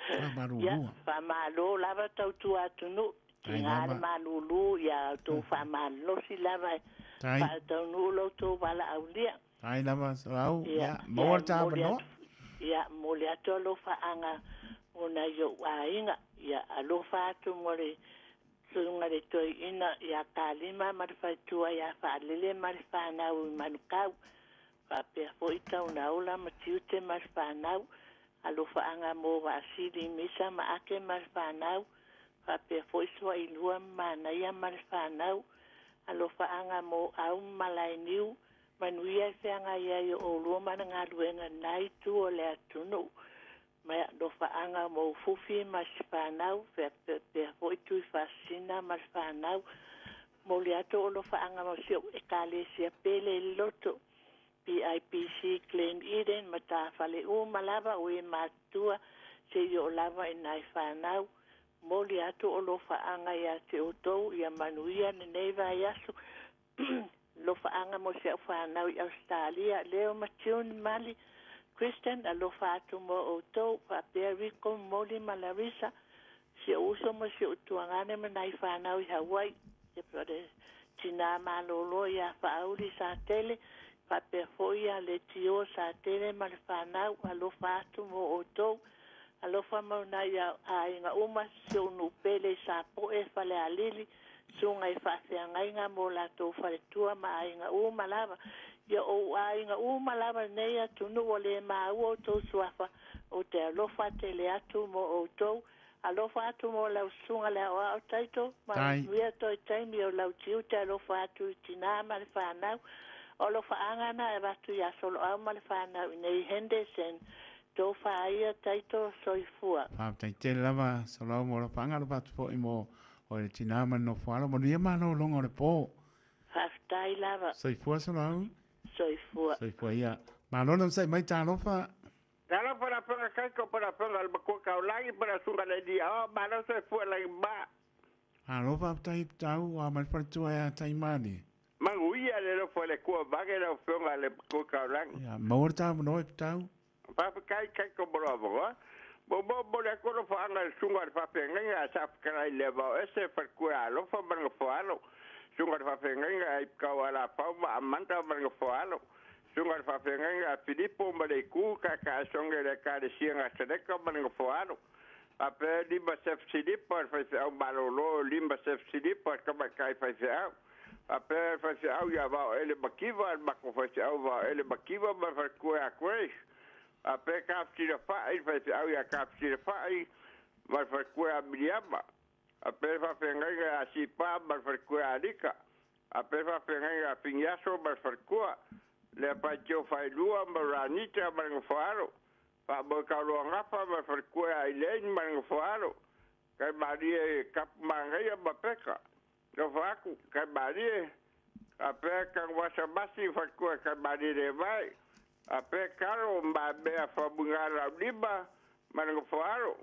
Faamalulu. Ia, faamalo lava tautua atunuu. Tiga le malulu ia outou faamalosi lava e faataunuu lo outou valaaulia. Tai lava Soloau. Ia, maua le tavanoa. Ia, momoli atu alofaaga mo nai ou aiga. Ia, alofa atu mo le Susuga le Toeaina ia Kalima ma le faletua ia Faalele ma le fanau i Manukau, faapea foi Taunaola ma Tiute ma le fanau, alofaaga mo Vaasili Misa ma Ake ma le fanau, faapea foi Suailua ma Manaia ma le fanau, alofaaga mo Au ma Malaeniu, manuia e feagai ai o oulua ma le galuega i lena itu o le atunuu. Ma alofaaga mo Fufi ma si fanau, faapea foi Tuifaasisina ma le fanau. Momoli atu alofaaga mo si ou Ekalesia pele i le loto, PIPC Glen Eden ma matafale uma lava o e matutua seia oo lava i nai fanau. Momoli atu alofaaga ia te outou ia manuia lenei vaiaso. Alofaaga mo si au fanau i Ausetalia, Leo ma June Mali, Kristen, alofa atu mo outou, faapea Rico, Moli ma Larissa, si ou uso ma si ou tuagane ma nai fanau i Hawaii, le tinā malōlō ia Faauli Satele, faapea foi ia Letio Satele ma le fanau, alofa atu mo outou. Alofa mau nai aiga uma, si ou nuu pele i Sapoe, Falealili, susuga i faafeagaiga mo latou faletua ma aiga uma lava. Ia ou aiga uma lava lenei atunuu ua le maua outou suafa, ou te alofa tele atu mo outou. Alofa atu mo lau susuga le aoao Taito, manuia toe taimi o lau tiute alofa atu i tinā ma le fanau. O alofaaga na e avatu ia Soloau ma le fanau i nei Henderson, tofa ia Taito soifua. Faafetai tele lava Soloau mo alofaaga, alofa atu foi mo oe le tinā ma le nofo alo. Manuia malologa o le po. Faafetai lava. Soifua Soloau. Soifua. Soifua ia. Malo le onosai mai talofa. Talofa la afioga Kaiko po le afioga le Matua Taulagi po le susuga le Alii Aoao, malo soifua lagi ma. Malo faafetai Tau a mai le faletua ia Taimali. Manuia le alofa o le Atua vaeane lau afioga le Matua Taulagi. Ia maua le tavanoa e Tau. Faafetai Kaiko mo lou avanoa. Muamua momoli atu alofaaga i le susuga i le faafeagaiga a Sa Fetalai le Vao Ese faletua ia Alofa ma le Nofoalo. Susuga i le faafeagaiga a Ipukau Alafau ma Amanda ma le Nofoalo. Susuga i le faafeagaiga a Filipo ma Leitu, Taitai-asogi o le Ekalesia Nasaleka ma le Nofoalo. Faapea Lima Sef Silipa, le faifeau malolo o Lima Sef Silipa, le tamaitai faifeau. Faapea le faifeau ia Vaoele Makiva, le matou faifeau Vaoele Makiva ma le faletua ia Grace. Faapea Kafutilafai, le faifeau ia Kafutilafai ma le faletua ia Miliama. Faapea le faafeagaiga ia Sipa ma le faletua ia Alika. Faapea le faafeagaiga ia Finiaso ma le faletua, Leapaitio Failua ma Ranita ma le Nofoalo. Faamoekauloagafa ma le faletua ia Ailein ma le nofoaalo. Kaimalie Kapumaagaia ma Peka. Alofa atu Kaimalie. Apea Tanumasamasi i faletua Kaimalie Levae. Apea Talo ma Mea Famuigalaulima ma le nofoaalo.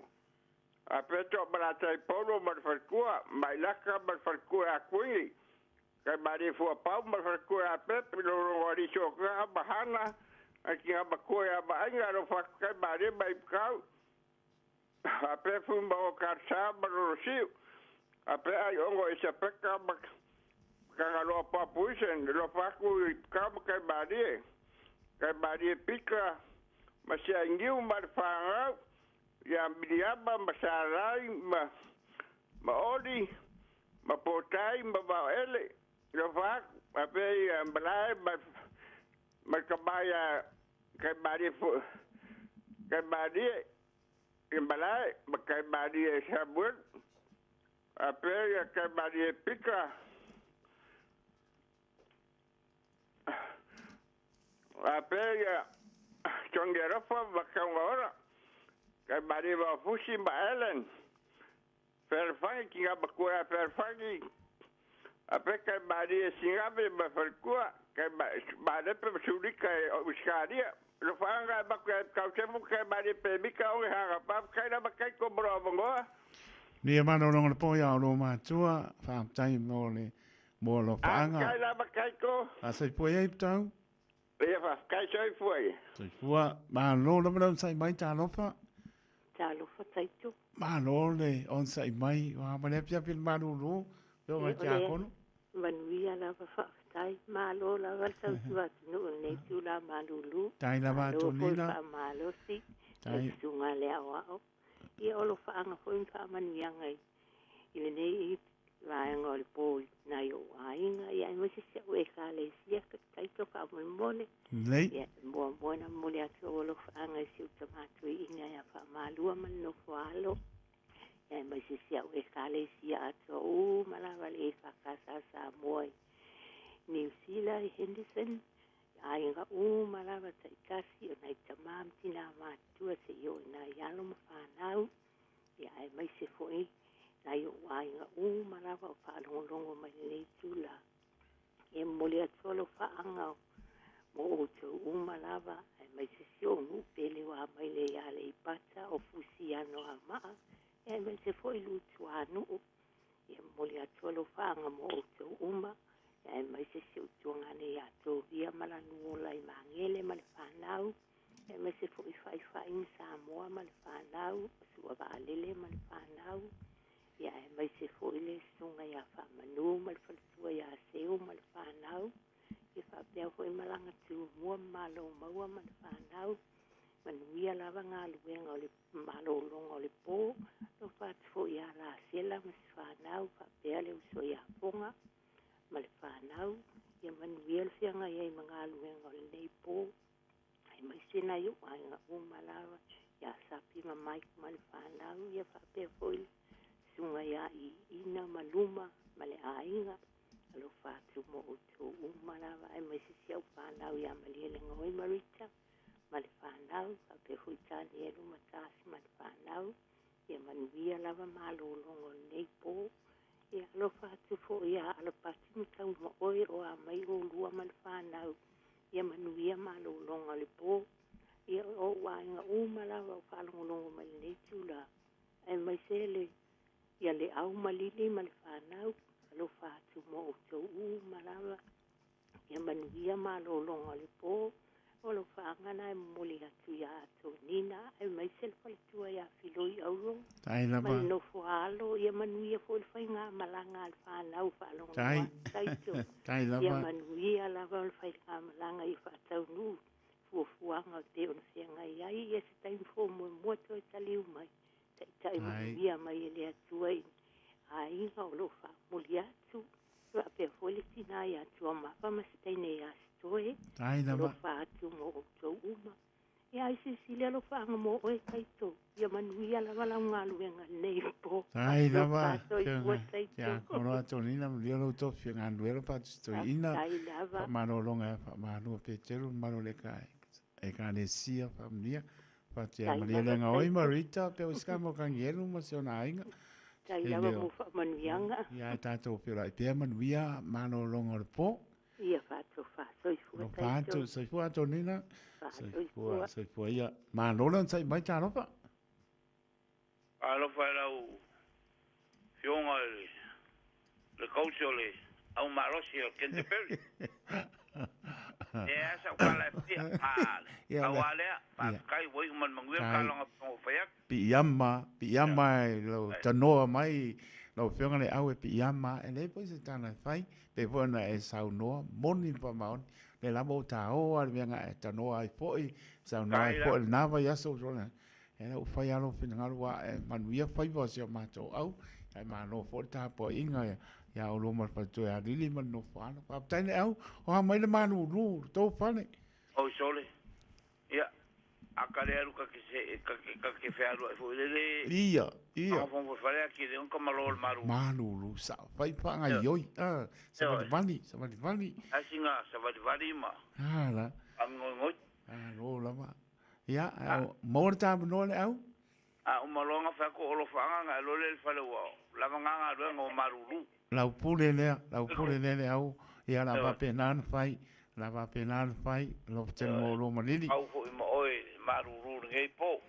Apea Toamalatai Paulo ma le faletua, Mailaka ma le faletua ia Kuini. Kaimalie Fuapau ma le faletua ia Pepe, Lologoalisi o Gaa ma Hana, Ae matua ia Vaaiga, alofa atu Kaimalie ma Ipukau. Apea Fumao Karsa ma Lolosiu. Apea Aiogo Isapeka ma Kagaloa Papuisen, alofa atu Ipukau ma Kaimalie. Kaimalie Pika ma Siainiu ma le fanau ia Miliama ma Salai ma ma Oli ma Potai ma Vaoele. Alofa atu apea ia Malae ma ma le tama ia Kaimalie Kaimalie i Malae ma Kaimalie Samuel. Apea ia Kaimalie Pika apea ia Tongi Alofa ma Kaugaola. Kaimalie Vaofusi ma Ellen Fealofani ki ngā matua ia Fealofani. Apea Kaimalie Sigave ma Falekua. Kaimaalepe ma Sulika e Ausikalia. Alofaga e maku ia Kausefu Kaimalie Pemika o Haga Faafetai lava Kaiko mo lou avanoa. Nei e malologa le po ia o lo matua, faafetai mo le mo alofaaga. Faafetai lava Kaiko. Fasoifua ia Iputau. Ia faafetai soifua ia. Soifua, malo lava le onosai mai talofa. Talofa Taito. Malo le onosai mai, ua ma le afiafi le malulu, afioga i le Tiakono. Manuia lava faafetai. Malo lava le tautua atunuu i lenei itula malulu. Tai lava Malo foi Antonina. faamalosi Tai. le susuga le aoao. Ia o alofaaga foi ma faamanuiaga i i lenei vaega o le po i nai ou aiga, ia aemaise si au Ekalesia taito faamolemole. Lelei. Ia e muamua ona momoli atu ou alofaaga i si ou tama toeaina ia Faamalua ma le nofo alo, ia aemaise si au Ekalesia atoa uma lava le EFKS Samoa i Niu Sila i Henderson, aiga uma lava taitasi o nai tama ma tina matutua seia oo i nai alo ma fanau. Ia aemaise foi nai ou aiga uma lava o faalogologo mai lenei itula. E momoli atu alofaaga mo outou uma lava, aemaise si ou nuu pele ua maile ia Aleipata o Fusi Anoamaa, ia aemaise foi Lutuanuu. Ia momoli atu alofaaga mo outou uma, ia aemaise si ou tuagane ia Tovia ma Lanuola i Magele ma le fanau, aemaise foi Faifai ma Samoa ma le fanau, o Sua Vaalele ma le fanau, ia aemaise foi le susuga ia Faamanu ma le faletua ia Seu ma le fanau, ia faapea foi Malaga Tumua ma Malomaua ma le fanau, manuia lava galuega o le malologa o le po, alofa atu foi ia Lasela ma si fanau, faapea le uso ia Foga ma le fanau, ia manuia le feagai ai ma galuega o lenei po. Aemaise nai ou aiga uma lava ia Sapi ma Mike ma le fanau, ia faapea foi le susuga ia Iina ma Luma ma le aiga. Alofa atu mo outou uma lava, aemaise si au fanau ia Malielegaoi ma Rita ma le fanau, faapea foi Tanielu ma Tasi ma le fanau. Ia manuia lava malologa o lenei po. Ia alofa atu foi ia Alapati ma Taumaoe o a mai oulua ma le fanau. Ia manuia malologa o le po. Ia o ou aiga uma lava o faalogologo mai lenei itula, aemaise le ia le au ma Lili ma le fanau. Alofa atu mo outou uma lava. Ia manuia malologa o le po. O alofaaga na e momoli atu ia Antonina aemaise le faletua ia Filoi Auro Tai ma lava. le nofo a alo. Ia manuia foi le faigamalaga a le fanau faalogologo Tai. atu taito. Tai Ia lava. manuia lava le faigamalaga ia faataunuu fuafuaga e pei ona feagai ai. Ia se taimi faamoemoe toe taliu mai. Taitai Tai. manuia mai e le Atua i aiga o lo o faamuli atu. Faapea foi le tina ia Tuamafa ma se teine ia Sitoe. Tai lava. Alofa atu mo outou uma. Ia ai silisili alofaaga mo oe Taito. Ia manuia lava lau galuega i lenei po. Tai lava, Alofa soifua afioga Taito. Tiakono Antonina, manuia lou tofi e galulue alo faatutoina. Faafetai lava. Faamalologa e faamalua Peteru, le mamalu o le Ekalesia, faamanuia. Alofa atu ia Tai malie lava le gaoi ma taito. Rita pe o isi ka mo Kagielu ma si ona aiga. Tai E lava leo. mo faamanuiaga. Ia e tatou feorai pea manuia malologa o le po. Ia faatofa soifua Alofa atu, taito. soifua Antonina. Soifua, Faasoifua. soifua ia. Malo le onosai mai talofa. Alofa i lau Fioga i le le coach o le au malosi o Canterbury. E a sa ukala e fia. Ah, Ia, au le- a lea, ia. faafetai ua iu ma le manuia Tai. kaloga o fai atu. Piiama, piiama e lau tanoa mai lau afioga le au e piiama, e leai foi se tala e fai, pei foi ona e saunoa, moni ma faamaoni, lea lava ua taoa le mea na e tanoa ai foi, saunoa ai Tai foi la. i lena vaiaso ua tuanai. E le ua fai lava lou finagalo ua e manuia faiva o si o matou au, ae malo foi le tapuaiga ia oulua ma le faletua ia Lili ma le nofoalo. Faafetai le au, o a mai le malulu i le tou fale. Oi sole. Ia, a ka le alu ka ke se ka ke ka ke fealuai foi lele. Ia, ia. A fo fale a ki le on ka malo le malu. Malulu sao, fai faagaioi, ah, savalivali, savalivali. Asinga savalivali ma Ah la, amingoi. ah lo lava. Ia, au, maua le tamanoa le au. A o maloga fa ko olo fa nga lo le fale wa. Lava nga nga lo ngo marulu. Lau pule lea, lau pule lea le au, ia la faapena ona fai, la faapena ona fai, alofa tele mo oulua ma Lili. Au foi ma oe marulu lenei po.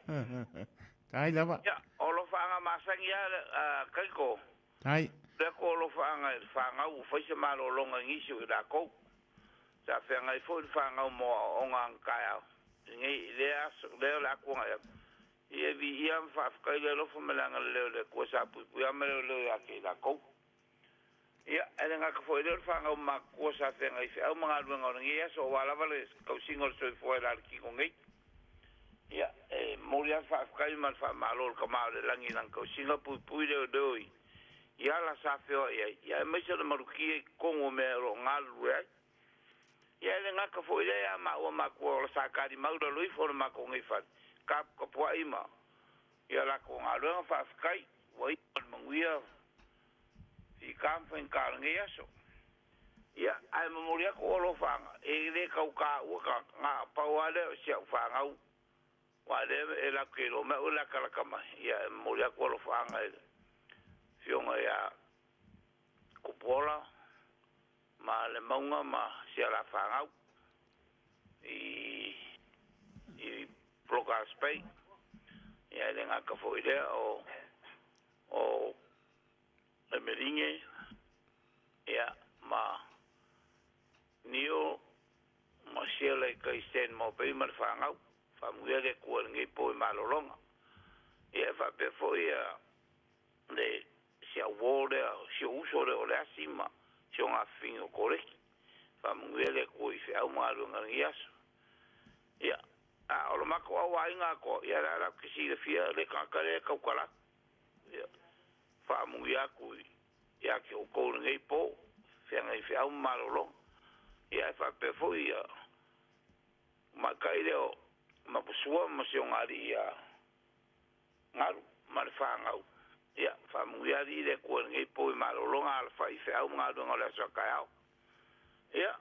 Tai lava, Ia, olo fa nga masangi a kaiko. tai. Le ko olo fa nga fa nga u fai se malolonga ngisi o la ko. Sa fa nga foi fa nga mo o nga ka ya. Ngai le as le la ko nga ya. Ia vi ia fa fa kai le lo fa melanga le le ko sa pu pu ya me le ya ke la ko. Ia, e le ngaka foi le fa nga ma ko sa fa nga i au mga luenga o ngai so wa lava le kausinga o le soifua e la le kiko ngai. Ia, e mori a fa fa kai ma fa malo le ka ma le langi lang kausinga pu pu le o i. Ia la sa feo ia, ia e maise le maruki e kongo me ro ngalu e. Ia le ngaka foi le ia ma ua ma kua o la sa kari maura lui fo le ma ko ngai fale. Ka ka pua ima. Ia la ko ngā luenga fa fa kai, wa i ma manguia fi kam fa ka ngai aso. Ia, ai ma mori ako o lo whanga. E le kau ka ua ka ngā pau ale o si au whangau. Wa le e la ke lo me o la kalaka mai. Ia, e mori ako o lo whanga e fionga ia kupola ma le maunga ma si ala whangau. I, i Bloka Spei. Ia, le ngaka foi lea o, o le meringe. Ia, ma nio ma sia le kai sten mo pe ma le whangau. Whamuia le kua le ngai po i malolonga. Ia, whapea foi ia le sia wō lea, sia uso lea o le asi ma sia o ngā whingi o koreki. Whamuia le kua i whiau mga luenga ngi aso. Ia, a o le mako au ai ngā koa, ia la la kisi le fia le kakare e kaukala. Ia, whamuia kui, ia ki o kou le ngai po, whia ngai whiau malolonga. Ia, e whapea foi ia, makai leo, mapusua ma si o ngari ia ngaru, ma le whangau. Ia, whamuia ri le kua ngai po i malolonga ala whai whiau mga luenga o le aso a kai au. Ia,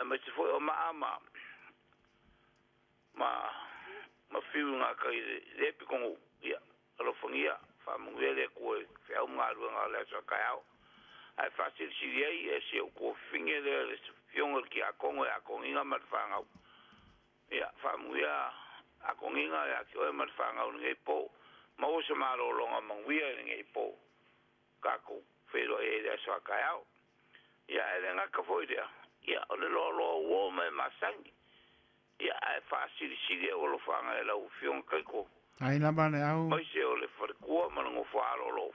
e me te foi o maa ma, ma, ma whiu ngā kai le, le pikongu. Ia, alofangia, whamuia le kua whiau mga luenga o le aso a kai au. Ai whasilisili ai e se o kua whinge le le fionga ki a kongo e a konginga ma le whangau. Ia, whamuia a konginga e a ki oe ma le whangau ngai po. Ma o se malolonga manguia ngai po. Kako whero e le aso a kai au. Ia, e le ngaka foi lea. Ia, o le loa loa uo me masangi. Ia, ai whasilisili e o lo whanga e lau fionga kaiko. Tai lava le au. Mai se o le wharekua ma le ngofo alo lo.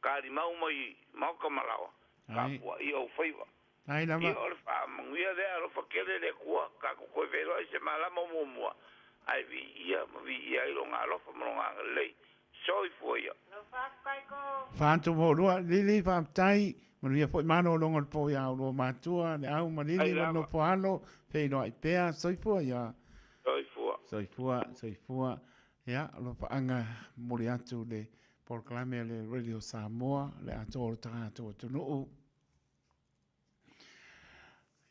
Ka rimau mai mauka malawa. Ka Tai. pua ia o whaiva. Tai lava. Ia o le wha manguia lea alo whakele le kua. Ka kukoi whero ai se malama mua mua. Ai vi ia ma vi ia i lo ngā alofa ma lo ngā ngalei. Soifua ia. Whantu mo rua, Lili, faafetai, manuia foi malologa o le po iā oulua matua, le au ma Lili Ai ma le lava. nofo alo, feiloai pea, soifua ia. Soifua. Soifua, soifua. Ia, alofaanga momoli atu le polokalame a le Radio Samoa, le atoa o le tagata o atunuu.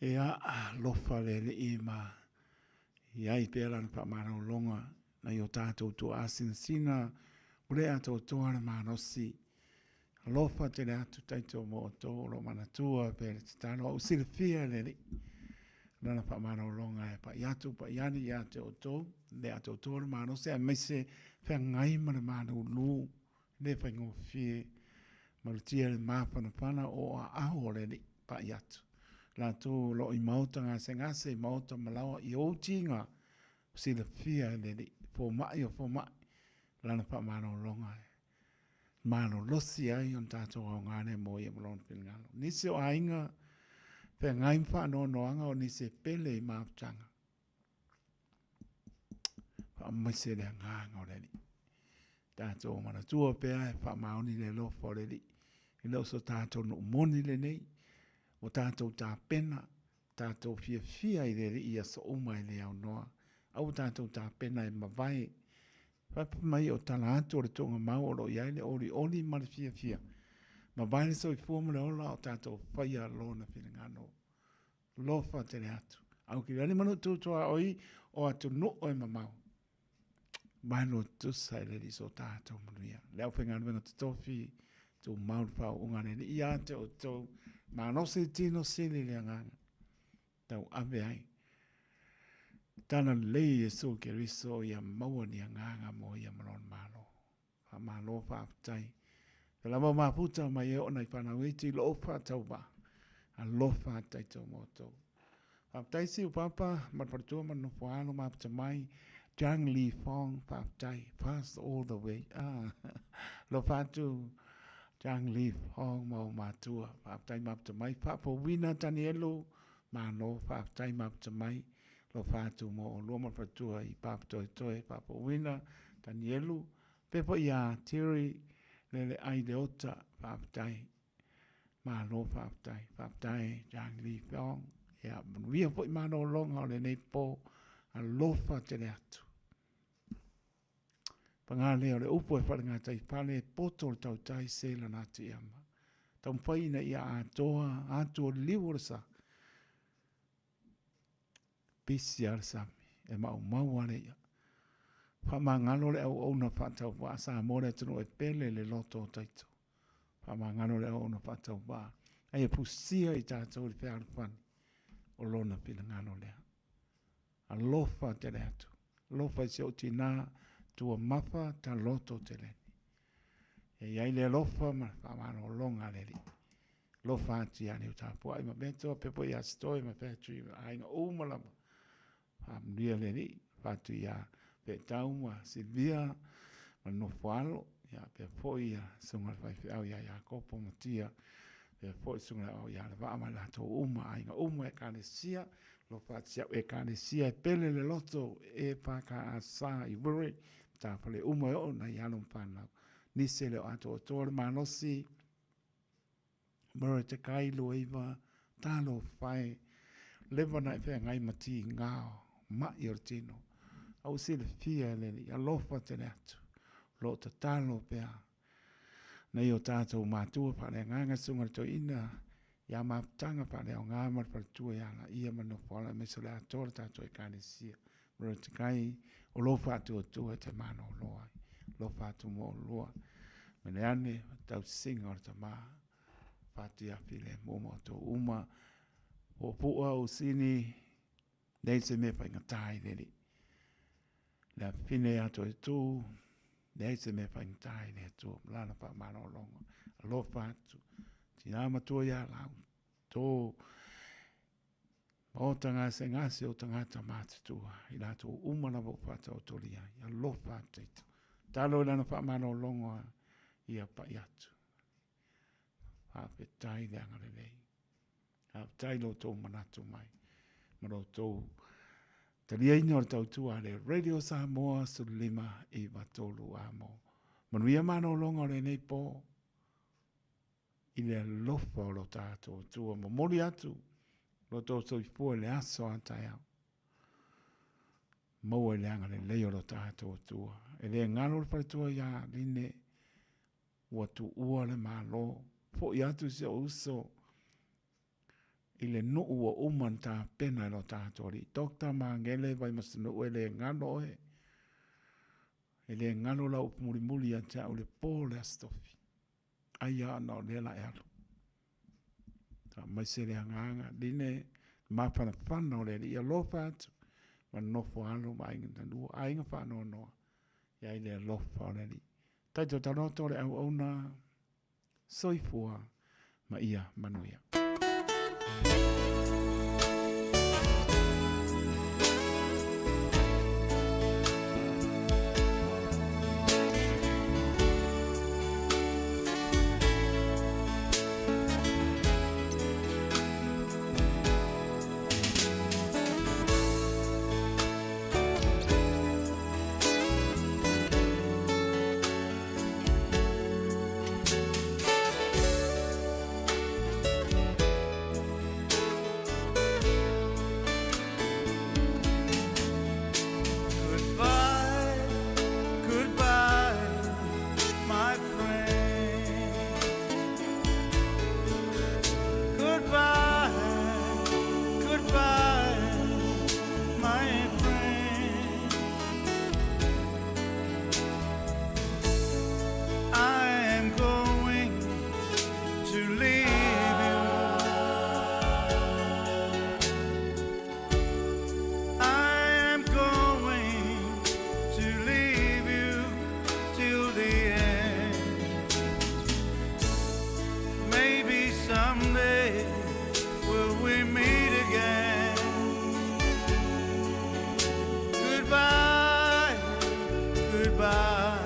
Ia, alofa le alii ma iai pea lana faamalologa. Nai o tātou tuaasinasina, ua le atoatoa le malosi. Alofa tele atu taito mo outou o lo o manatua pea le tatalo a ua silafia e le Alii Lana faamalologa e pai atu pai ane ia te outou, le atoatoa le malosi aemaise feagai ma le malulu le faigofie malutia le mafanafana o aao o le Alii pai atu. Latou o lo o i maota gasegase, i maota malaoa, i ou tiga, silafia e le Alii, fomai o fomai, Lana faamalologa e malolosi ai ona tatou aoga lea mo ia ma lona finagalo. Nisi o aiga feagai ma faanoanoaga o nisi e pele i mafutaga. Faamaise le agaga o le Alii. Tatou manatua pea e faamaoni le alofa o le Alii. E le o so tatou nuu moni lenei, ua tatou tapena, tatou fiafia i le Alii i aso uma e le aunoa. Aua tatou tapena e mavae. Fai mai o tala atu o le tuugamau o lo o i ai le olioli ma le fiafia. Mavae le soifua ma le ola o tatou faia Lona finagalo. Alofa tele atu. Aukilani ma nuu tuaoi o atunuu e mamao. Mai lo tusa i le Alii so tatou manuia. Le aufaigaluega totofi, tumau le faauuga a le Alii ia te outou. Malosi le tino, sili le agaga. Tauave ai. Tala lelei Iesu Keriso ia maua ni agaga mo ia ma lona Malo. Faamalo faafetai. Te lava o mafuta mai e oo nai fanau iti i lou faatauvaa. Alofa taito mo outou. Faafetai Siu Papa ma le faletua ma le nofo alo mafuta mai. Jiang Li Fong, faafetai. Fast all the way. Ah, alofa atu Jiang Li Fong ma ou matua. Faafetai mafuta mai. Faafouina Tanielu, malo faafetai mafuta mai. Alofa atu mo olua ma le faletua i Papatoetoe, Faafouina Tanielu, faapea foi ia Terry Leleai Leota, faafetai. Malo faafetai. Faafetai Jiang Li Feong. Ia, manuia foi malologa o lenei po. Alofa tele atu. Paga lea o le upu e faalegatai fale e poto le tautai se lana atu i ama. Taumafai ina ia atoa atu o le liu o le sa. Pisi lava le sami, e maumau lava le i'a. Faamagalo le auauna faatauvaa Samoa le atunuu e pele le loto o Taito. Faamagalo le auauna faatauvaa a ia fusia i tatou i le fealofani o lona finagalo lea. Alofa tele atu. Alofa i si ou tinā Tuamafa Taloto Teleni. Ia i ai le alofa ma le faamalologa a le Alii. Alofa atu ia Leu Tapuai ma Meto, pea foi ia Sitoe ma Patrick ma aiga uma lava. Faamanuia le Alii, alofa atu ia Petau ma Silvia ma le nofo alo, ia pea foi ia susuga i le faifeau ia Iakopo ma Tia, pea foi le susuga i le aoao ia Levaa ma i latou uma, aiga uma Ekalesia, alofa atu si au Ekalesia e pele le loto e EFKS i Wiri, matafale uma e oo nai alo ma fanau. Nisi e le o atoatoa le malosi, Morotekai 29, Talofa e, leva ona e feagai ma tiga ma'i o le tino, a ua silafia e le Alii, alofa tele atu, o lo o tatalo pea nei o tatou matua faaleagaga susuga i le toeaina ia mafutaga faaleaoga ma le faletua ia Laia ma le Nofoala aemaise o le atoa o le tatou Ekalesia. Morotekai, o lou faatuatua e te malolo ai. Alofa atu mo oulua. Mele ane, tausisiga o le tama. Fatiafi le mo ma outou uma. Puapua usini, leai se mea faigata i le Alii. Le afafine ia Toetu, leai se mea faigata i le Atua ma lana faamalologa. Alofa atu, tina matua ia lau, tō Maota gasegase o tagata matutua, i latou uma lava ua faataotolia ai. Alofa atu taito. Talo i lana faamalologa ia pai atu. Faafetai le agalelei. Faafetai lo outou manatu mai ma lo outou taliaina o le tautua a le Radio Samoa 15 93 amo. Manuia malologa o lenei po i le alofa o lo tatou Atua. Momoli atu lo tou soifua i le aso a taeao. Maua i le agalelei o lo tatou Atua. E le galo le faletua ia Line, ua tuua le Malo. Foi atu si ou uso i le nuu ua uma ona tapena e lo tatou Alii. Doctor Magele Vaimasanuu e le galo oe. E le galo lau upu mulimuli ia te au i le po o le Aso Tofi. Ai a ona o lea la e alu. Aemaise le agaga line mafanafana o le Alii alofa atu ma nofo alo ma aiga talua, aiga faanoanoa i ai le alofa o le Alii. Taito taloto le auauna soifua ma ia manuia. Goodbye, goodbye, my friend. Goodbye, goodbye, my friend. I am going to leave you. I am going to leave you till the end. Maybe someday will we meet again. Goodbye, goodbye,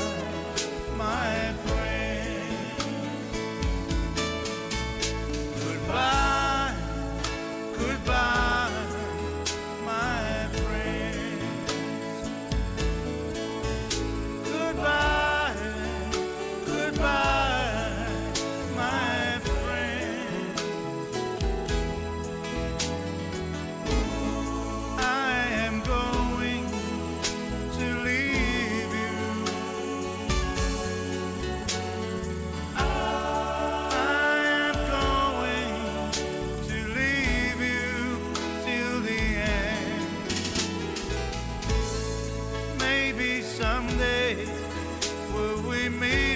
my friend. Goodbye, goodbye, my friend. Goodbye, goodbye, my friend. I am going to leave you. I am going to leave you till the end. Maybe someday will we meet.